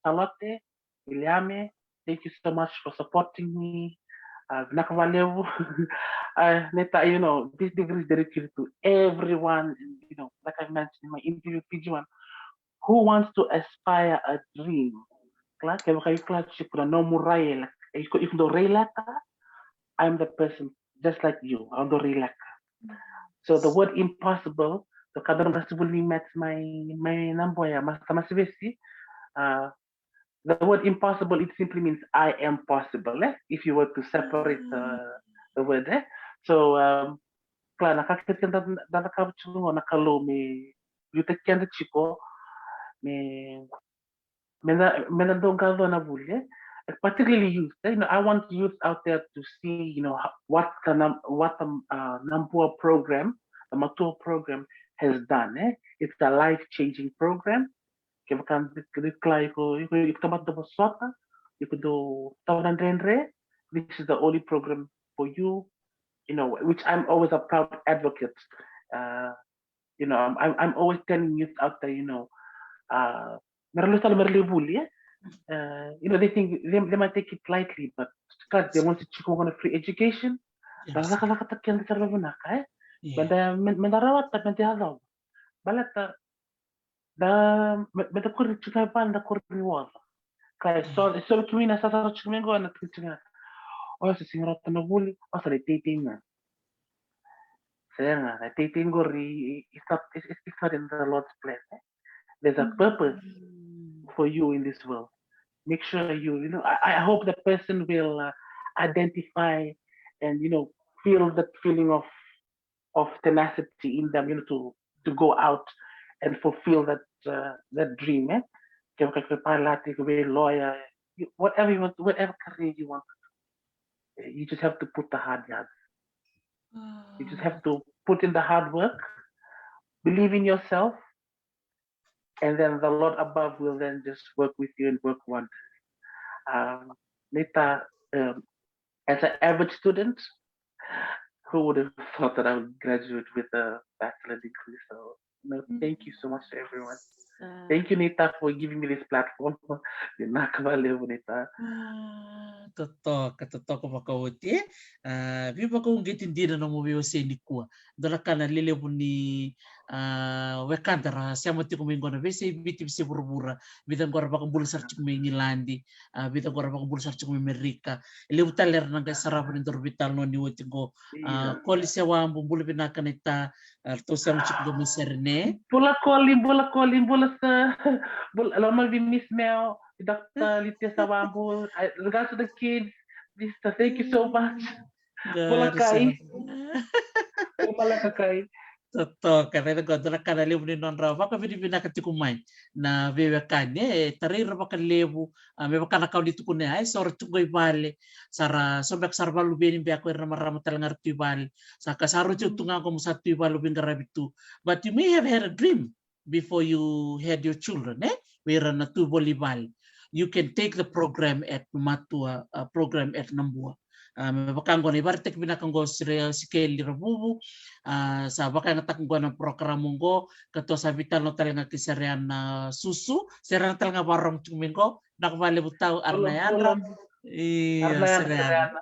Salote, Williame, thank you so much for supporting me. A, vinaka vakalevu. A, Nita, you know, this degree is dedicated to everyone, and, you know, like I mentioned in my interview with P G one, who wants to aspire a dream? Kila, kevaka iko kila tiko na nomu rai, like, iko, iko dau rai leka, I'm the person just like you, au dau rai leka. So the word impossible, so ka dau na qase vuli ni match mai, mai na boya, Master Masivesi, uh, the word impossible, it simply means I am possible, eh? If you were to separate the, the word, eh? So, um, kila na ka kece da, da cakava tiko qo na Kalou me liutaki keda tiko, me, me da, me da dau qarauna vuli, eh? Particularly youth, eh? You know, I want youth out there to see, you know, ho-, what the num-, what the, uh, Nabua program, the Matua program has done, eh? It's a life-changing program. Kevaka ni kila iko, iko, iko tamata dau vosota, iko dau tawa na dredre, this is the only program for you, you know, which I'm always a proud advocate. Uh, you know, I'm, I'm, I'm always telling youth out there, you know, uh, mera lesu tale, mera lai vuli, eh? Uh, you know, they think, they, they might take it lightly, but God, they want to check on a free education. Yes. Cakacakataki keda sara vinaka, eh? Yeah. Meda, me-, meda rawata, meda yacova. Baleta da, me, meda kuri tiko e vale, da kuri ni oca. Ka e so, e so kemuni na sasara tiko mai qo na tiko tiko. O sa sega ni rawata na vuli, o sa lai teitei ga. Sega, na teitei qori, it's not, it's, it's not in the Lord's plan, eh? There's a purpose for you in this world. Make sure you, you know, I, I hope the person will, uh, identify and, you know, feel that feeling of, of tenacity in them, you know, to, to go out and fulfill that, uh, that dream, eh? Kevaka iko pilati, iko lawyer, you, whatever you want, whatever career you want to do, eh, you just have to put the hard yards. You just have to put in the hard work, believe in yourself, and then the Lord above will then just work with you and work wonders. Um, Nita, um, as an average student, who would have thought that I would graduate with a bachelor degree? So, no, thank you so much to everyone. Thank you, Nita, for giving me this platform. Vinaka vakalevu, Nita. Ah, totoka, totoka vakaoti, eh? Ah, veivakauqeti dina na nomu veiwasei nikua. Dua na ka na lelevu ni, ah, wekada ra sema tiko mai qo na veiyasai Viti, veiyasai vuravura. Vica qo ra vakabula sara tiko mai Igiladi, ah, vica qo ra vakabula sara tiko mai Amerika. E levu tale era na qai sarava ni daru veitalanoa ni oti qo. Ah, Koli Sewabu, bula vinaka Nita, ah, ratou sema tiko qo mai Serene. Bula Koli, bula Koli, bula sa, bula, loma vei Miss Mel, Doctor Litia Sewabu, I, regards to the kids, Mister, thank you so much. Bula Kai. Bula Kai. Totoka, vei qo, dua na ka na levu ni nodra vakavinavinaka tiko mai na veiwekani, e tarai ira vakalevu, ah, me vaka na ka o ni tukuna, e so ra tu qo i vale, sa ra so beka sa ra vakaluveni beka o ira na marama tale ga ra tu i vale. Sa ka sa rauti au tu ga qo mo sa tu i vale, au veiqaravi tu. But you may have had a dream before you had your children, eh? Vei ira na tu voli i vale. You can take the program at Matua, uh, program at Nabua. Ah, me vaka qo na ivakaraitaki vinaka qo o Sire-, Sikeli Ravuvu. Ah, sa vakayagataka qo na porokaramu qo, ka tou sa veitalanoa tale ga kei Sereana Susu. Sereana tale ga vakarorogo tiko mai qo. Vinaka vakalevu tau, Arana Yadra. Io, Sereana.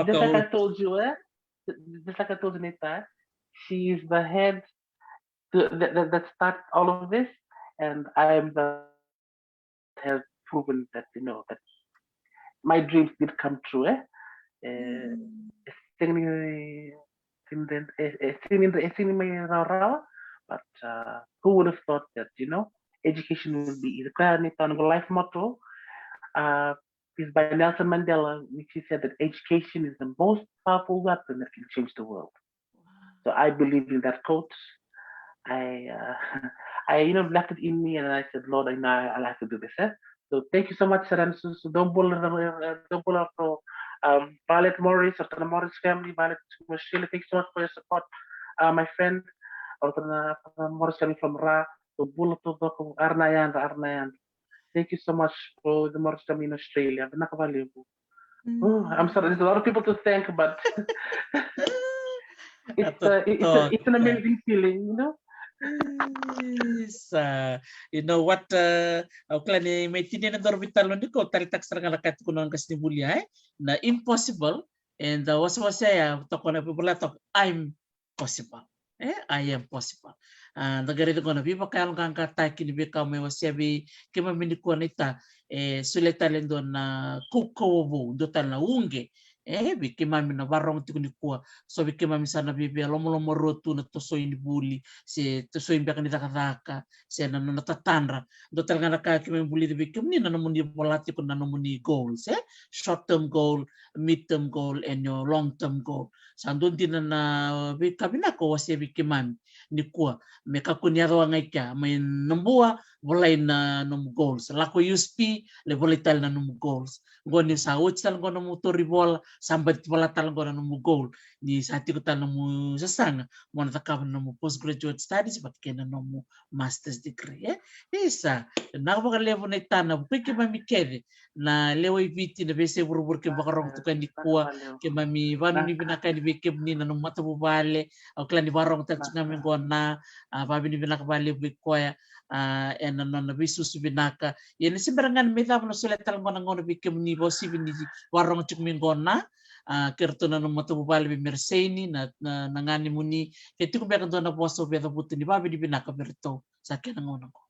Just like I told you, eh? Just like I told you, Nita, she is the head to, that, that, that started all of this, and I am the has proven that, you know, that my dreams did come true, eh? Eh, e sega ni, sega ni, e, e sega ni, e sega ni mai rawarawa, but, uh, who would have thought that, you know, education will be easy? Kaya ni tau na life motto, uh, is by Nelson Mandela, which he said that education is the most powerful weapon that can change the world. So I believe in that quote. I, uh, I, you know, left it in me, and I said, "Lord, I know I have to do this, eh?" So thank you so much, Sereana Susu. Dou bula, uh, dou bula, um, Violet Morris, of the Morris family, Violet Australia. Thank you so much for your support, uh, my friend, of the, uh, Morris family from Ra. Dou bula taucoko, Arana Yadra, Arana Yadra. Thank you so much for the Morris family in Australia. Vinaka vakalevu. Oh, I'm sorry, there's a lot of people to thank, but it's, uh, it's, a, it's an amazing feeling, you know? Isa. You know what, uh, au kila ni mai tinia na daru veitalanoa nikua, au taleitaka sara ga na ka e tukuna na qasenivuli, eh? Na impossible, and, uh, wasewase ya, toka na veivola toka, I'm possible. Eh, I am possible. Ah, da qai raica qo na veivakayaloqaqataki ni veika mai wasea vei keimami nikua, Nita, e solia tale e dua na kaukauwa vou, dua tale na uqe, E vei keimami na varogo tiko nikua, so vei keimami sa na via lomaloma rua tu na tosoi ni vuli se tosoi beka ni cakacaka se na nona tatadra. Dua tale ga na ka keimami vulica vei kemuni na nomuni vola tiko na nomuni goals, e short term goal, mid term goal and your long term goal. Sa dua dina na veika vinaka o wasea vei keimami nikua, me kakua ni yaco ga i kea, mai na bua volai na nomu goals, lako U S P, lai volai tale na nomu goals. Qo ni sa oti tale qo nomu tori vola, sa bati vola tale qo na nomu goal ni sa tiko tale nomu sasaga mo na cakava na nomu postgraduate studies vata kei na nomu master's degree, e. Isa, vinaka vakalevu na itana, vukui keimami kece na lewe i Viti, na veiyasai vuravura keimami vakarogo tiko yani nikua. Keimami vanuinui vinaka yani vei kemuni na nomu matavuvale. Au kila ni vakarogo tale tiko ga mai qo na, a, vakavinavinaka vakalevu vei koya, a, ena nona veisusu vinaka. Ia ni se bera ga ni mai cava na solia tale qo na gauna vei kemuni, vakauasivi ni vakarogo tiko mai qo na, a, kei ratou na nomu matavuvale vei Mereseini, na, na, na ganimuni, ke tiko beka dua na vosa o via cavuta ni vakavinavinaka vei ratou. Sa kena gauna qo.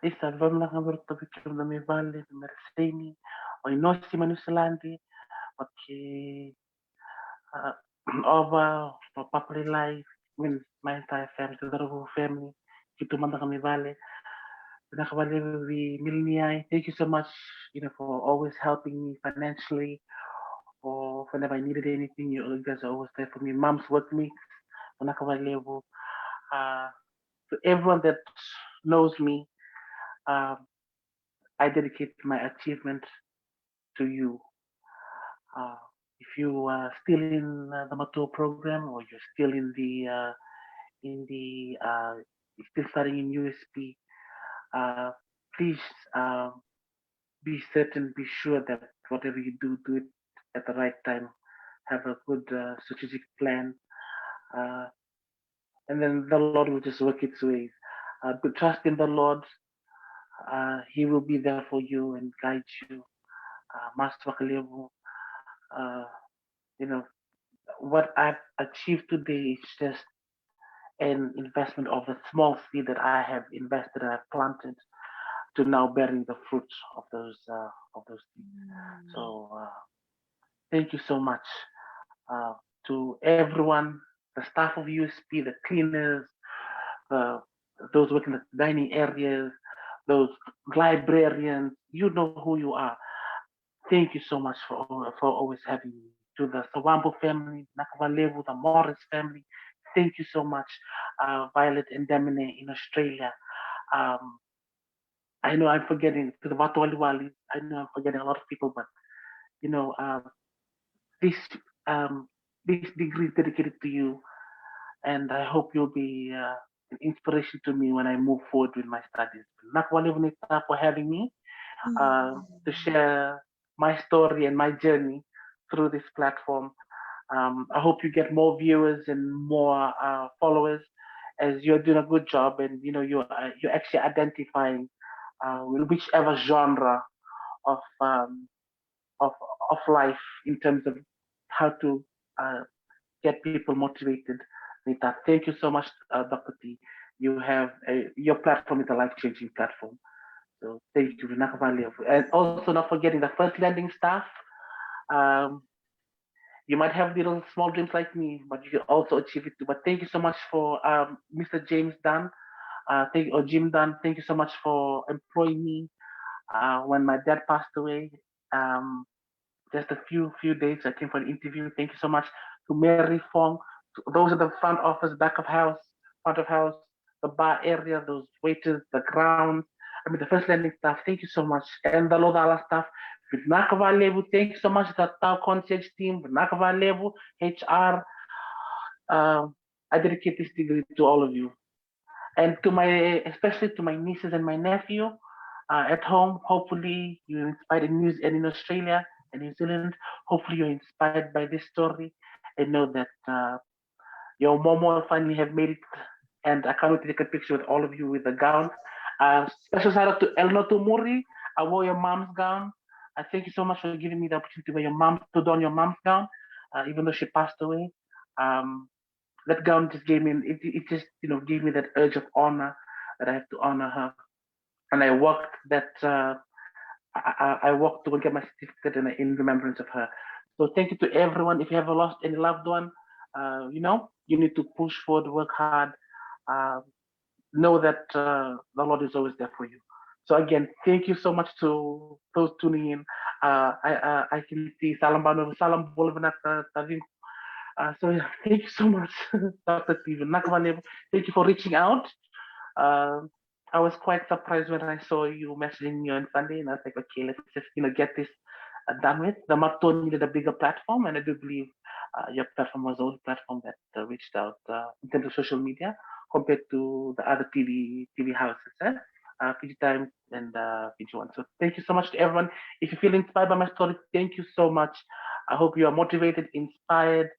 Isa, vinaka vakalevu vei kemudou mai vale, vei Mereseini, o Inosi mai Niusiladi, o kei, a, Ova, o Papa Lailai, I mean, my entire family, the Cauravou family, keitou mada ga mai vale. Vinaka vakalevu vei Miliniai, thank you so much, you know, for always helping me financially, or whenever I needed anything, you guys are always there for me. Mom's work mix, vinaka vakalevu. Uh, to everyone that knows me, um, I dedicate my achievement to you. Uh, if you are still in, uh, the mature program, or you're still in the, uh, in the, uh, still studying in U S P, uh, please, um, be certain, be sure that whatever you do, do it at the right time. Have a good, uh, strategic plan. Uh, and then the Lord will just work its ways. Uh, but trust in the Lord. Uh, he will be there for you and guide you. Uh, masu vakalevu. Uh, you know, what I've achieved today is just an investment of a small seed that I have invested and I've planted to now bearing the fruits of those, uh, of those things. So, uh, thank you so much, uh, to everyone, the staff of U S P, the cleaners, the, those working the dining areas, those librarians. You know who you are. Thank you so much for, for always having me. To the Sawambo family, vinaka vakalevu, the Morris family, thank you so much. Uh, Violet and Damine in Australia. Um, I know I'm forgetting, to the Vatowaliwali, I know I'm forgetting a lot of people, but, you know, uh, this, um, this degree is dedicated to you, and I hope you'll be, uh, an inspiration to me when I move forward with my studies. Vinaka vakalevu Nita for having me, uh, to share my story and my journey through this platform. Um, I hope you get more viewers and more, uh, followers, as you're doing a good job, and, you know, you're, uh, you're actually identifying, uh, in whichever genre of, um, of, of life in terms of how to, uh, get people motivated. Nita, thank you so much, uh, Doctor T. You have a, your platform is a life-changing platform. So thank you, vinaka vakalevu. And also not forgetting the First Lending staff. Um, you might have little small dreams like me, but you can also achieve it too. But thank you so much for, um, Mister James Dunn. Uh, thank you, or Jim Dunn. Thank you so much for employing me. Uh, when my dad passed away, um, just a few, few days, I came for an interview. Thank you so much to Mary Fong, to those at the front office, back of house, front of house, the bar area, those waiters, the grounds. I mean, the First Lending staff, thank you so much. And the Lodala staff, vinaka vakalevu, thank you so much. The Tau Concierge team, vinaka vakalevu, H R. Um, I dedicate this degree to all of you. And to my, especially to my nieces and my nephew, uh, at home, hopefully you inspired in New, and in Australia and New Zealand. Hopefully you're inspired by this story and know that, uh, your momo finally have made it. And I can't wait to take a picture with all of you with the gown. Uh, special shout out to Eleanor Tumuri. I wore your mom's gown. I thank you so much for giving me the opportunity to wear your mom, to don your mom's gown, uh, even though she passed away. Um, that gown just gave me, it, it just, you know, gave me that urge of honor that I have to honor her. And I worked that, uh, I, I, I walk to go and get my certificate and in remembrance of her. So thank you to everyone. If you have lost any loved one, uh, you know, you need to push forward, work hard. Uh, know that uh, the Lord is always there for you. So again, thank you so much to those tuning in. Uh, I, uh, I can see Salam Banu, Salam Bolivanaka Taving. Uh, so yeah, thank you so much, Doctor Steven. Nakavalevu. Thank you for reaching out. Uh, I was quite surprised when I saw you messaging me on Sunday, and I was like, okay, let's just, you know, get this uh, done with. The Martoni needed a bigger platform, and I do believe uh, your platform was the only platform that uh, reached out uh, in terms of social media compared to the other T V T V houses, eh? Uh, Fiji Times and uh, Fiji One. So thank you so much to everyone. If you feel inspired by my story, thank you so much. I hope you are motivated, inspired,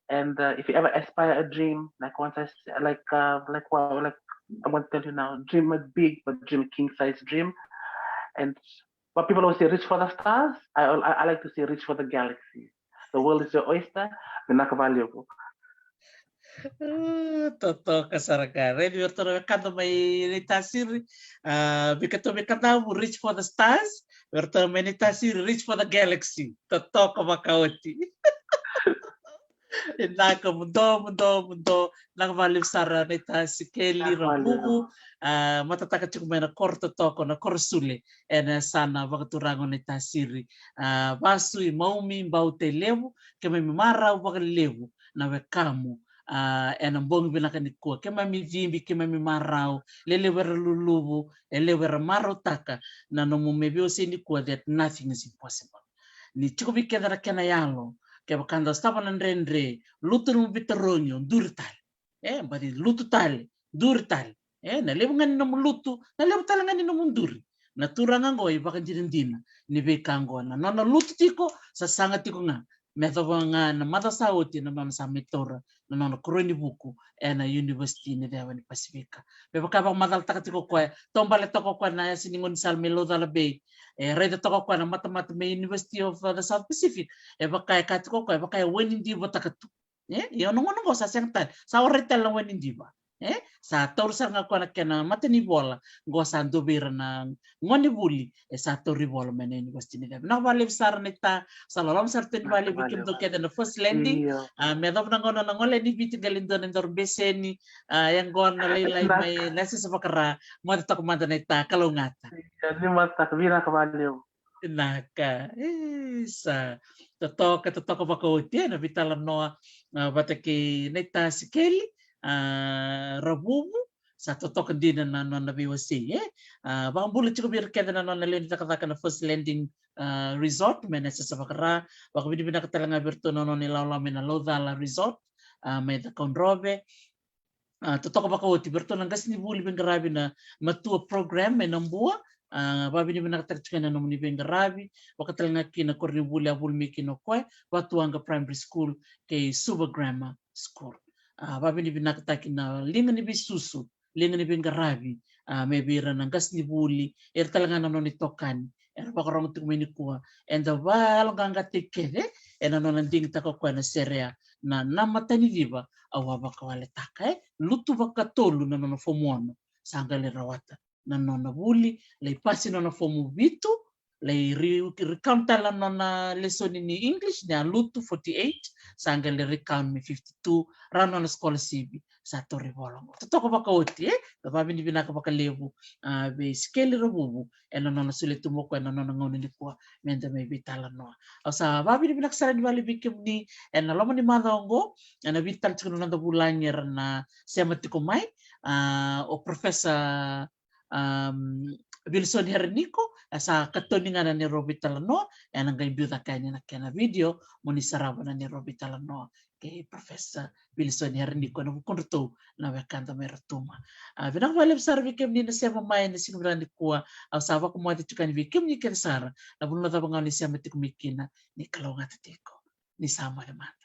and uh, if you ever aspire a dream, like once I s- like uh, like what like I'm gonna tell you now, dream it big, but dream a king size dream. And what people always say, reach for the stars. I al- I, I like to say, reach for the galaxy. The world is your oyster. Vinaka vakalevu. Uh, totoka sara ka. Redi vei ratou na wekada mai Naitasiri. Uh, vei ratou mai Kadavu, reach for the stars. Vei ratou mai Naitasiri, reach for the galaxy. Totoka vakaoti. Vinaka mudo, mudo, mudo. Vinaka vakalevu sara Naita Sikeli Ravuvu. Uh, matataka tiko mai na koro totoka, na koro Sule. Ena yasana vakaturaga o Naitasiri. Uh, vasu i Maumi, Bau, Tailevu. Keimami marau vakalevu na wekamu. Uh, ena bogi vinaka nikua. Keimami cibi, keimami marau. Lelevu era luluvu, lelevu era marautaka na nomu me veiwasei nikua that nothing is impossible. Ni tiko vei keda na kena yalo, kevaka da sotava na dredre, lutu nomu veitarogi, o duri tale. E, baci lutu tale, duri tale. E, na levu ga ni nomu lutu, na levu tale ga ni nomu duri. Na turaga oqo e vakadinadina ni veika oqo. Na nona lutu tiko, sa saga tiko ga. Me yacova ga na macawa sa oti na nona sa mai taura na nona koroivuku ena University ni Ceva ni Pasifika. Me vaka e vakamacalataka tiko o koya, taubale toka o koya na yasa ni gaunisala mai Laucala Bay. E raica toka o koya na matamata mai University of uh, the South Pacific. E vaka e kaya tiko o koya, e vaka e wai ni diva taka tu. E, ia na gauna oqo sa sega tale, sa warai tale na wai ni diva. E, sa taura sara ga o koya na kena mata ni vola, oqo sa dua vei ira na gone vuli e sa tauri vola mai na University ni Ceva. Vinaka vakalevu sara Naita, sa loloma sara tu ni vakalevu vei kemudou kece na First Landing. Io. A, me yacova na gauna na gole ni Viti qai lai dua na daru beseni, a, yaqona lailai mai Nasese Vakara, moce toka mada Naita, kalougata. Io, ni moce toka, vinaka vakalevu. Vinaka. E, sa totoka, totoka vakaoti e na veitalanoa, a, vata kei Naita Sikeli, a, Ravuvu, sa totoka dina na nona veiwasei, e. A, vakabula tiko vei ira kece na nona lewe ni cakacaka na First Landing, a, Resort, mai Nasese Vakara, vakavinavinaka tale ga vei iratou na nona ilawalawa mai na Laucala Resort, a, mai Cakaudrove. A, totoka vakaoti vei iratou na qasenivuli veiqaravi na Matua Program e Nabua. A, vakavinavinakataka tiko na nomuni veiqaravi, vaka tale ga kina koronivuli a vuli mai kina o koya, Vatuwaqa Primary School kei Suva Grammar School. A, vakavinavinakataki na liga ni veisusu, liga ni veiqaravi, a, mai vei ira na qasenivuli, era tale ga na nona itokani, era vakarogo tiko mai nikua, eda vakayaloqaqataki kece ena nona digitaka o koya na serea na, na mataniciva au a vakawaletaka, e. Lutu vakatolu na nona fomu ono, sa qai lai rawata na nona vuli, lai pasi nona fomu vitu, lai re-, recount tale na nona lesoni ni English, ni a lutu forty-eight, sa qai lai recount me fifty-two, rawa nona scholarship, sa tauri vola. Totoka vakaoti, e, da vakavinavinaka vakalevu, a, vei Sikeli Ravuvu, ena nona solia tu mai o koya na nona gauna nikua, meda mai veitalanoa. Au sa vakavinavinaka sara ni vale vei kemuni, ena loma ni macawa oqo, ena vica tale tiko na noda vulagi era na sema tiko mai, a, o Professor, um, Wilson Hereniko, e sa katoni ga na neirau veitalanoa, ena qai biu cake yani na kena video, mo ni sarava na neirau veitalanoa kei Professor Wilson Hereniko ena vukudratou na wekada mai Rotuma. A, vinaka vakalevu sara vei kemuni na sema mai ena siga vinaka nikua, au sa vakamoce tiko yani vei kemuni kece sara, na vanua cava ga o ni sema tiko mai kina, ni kalougata tiko, ni sa moce mada.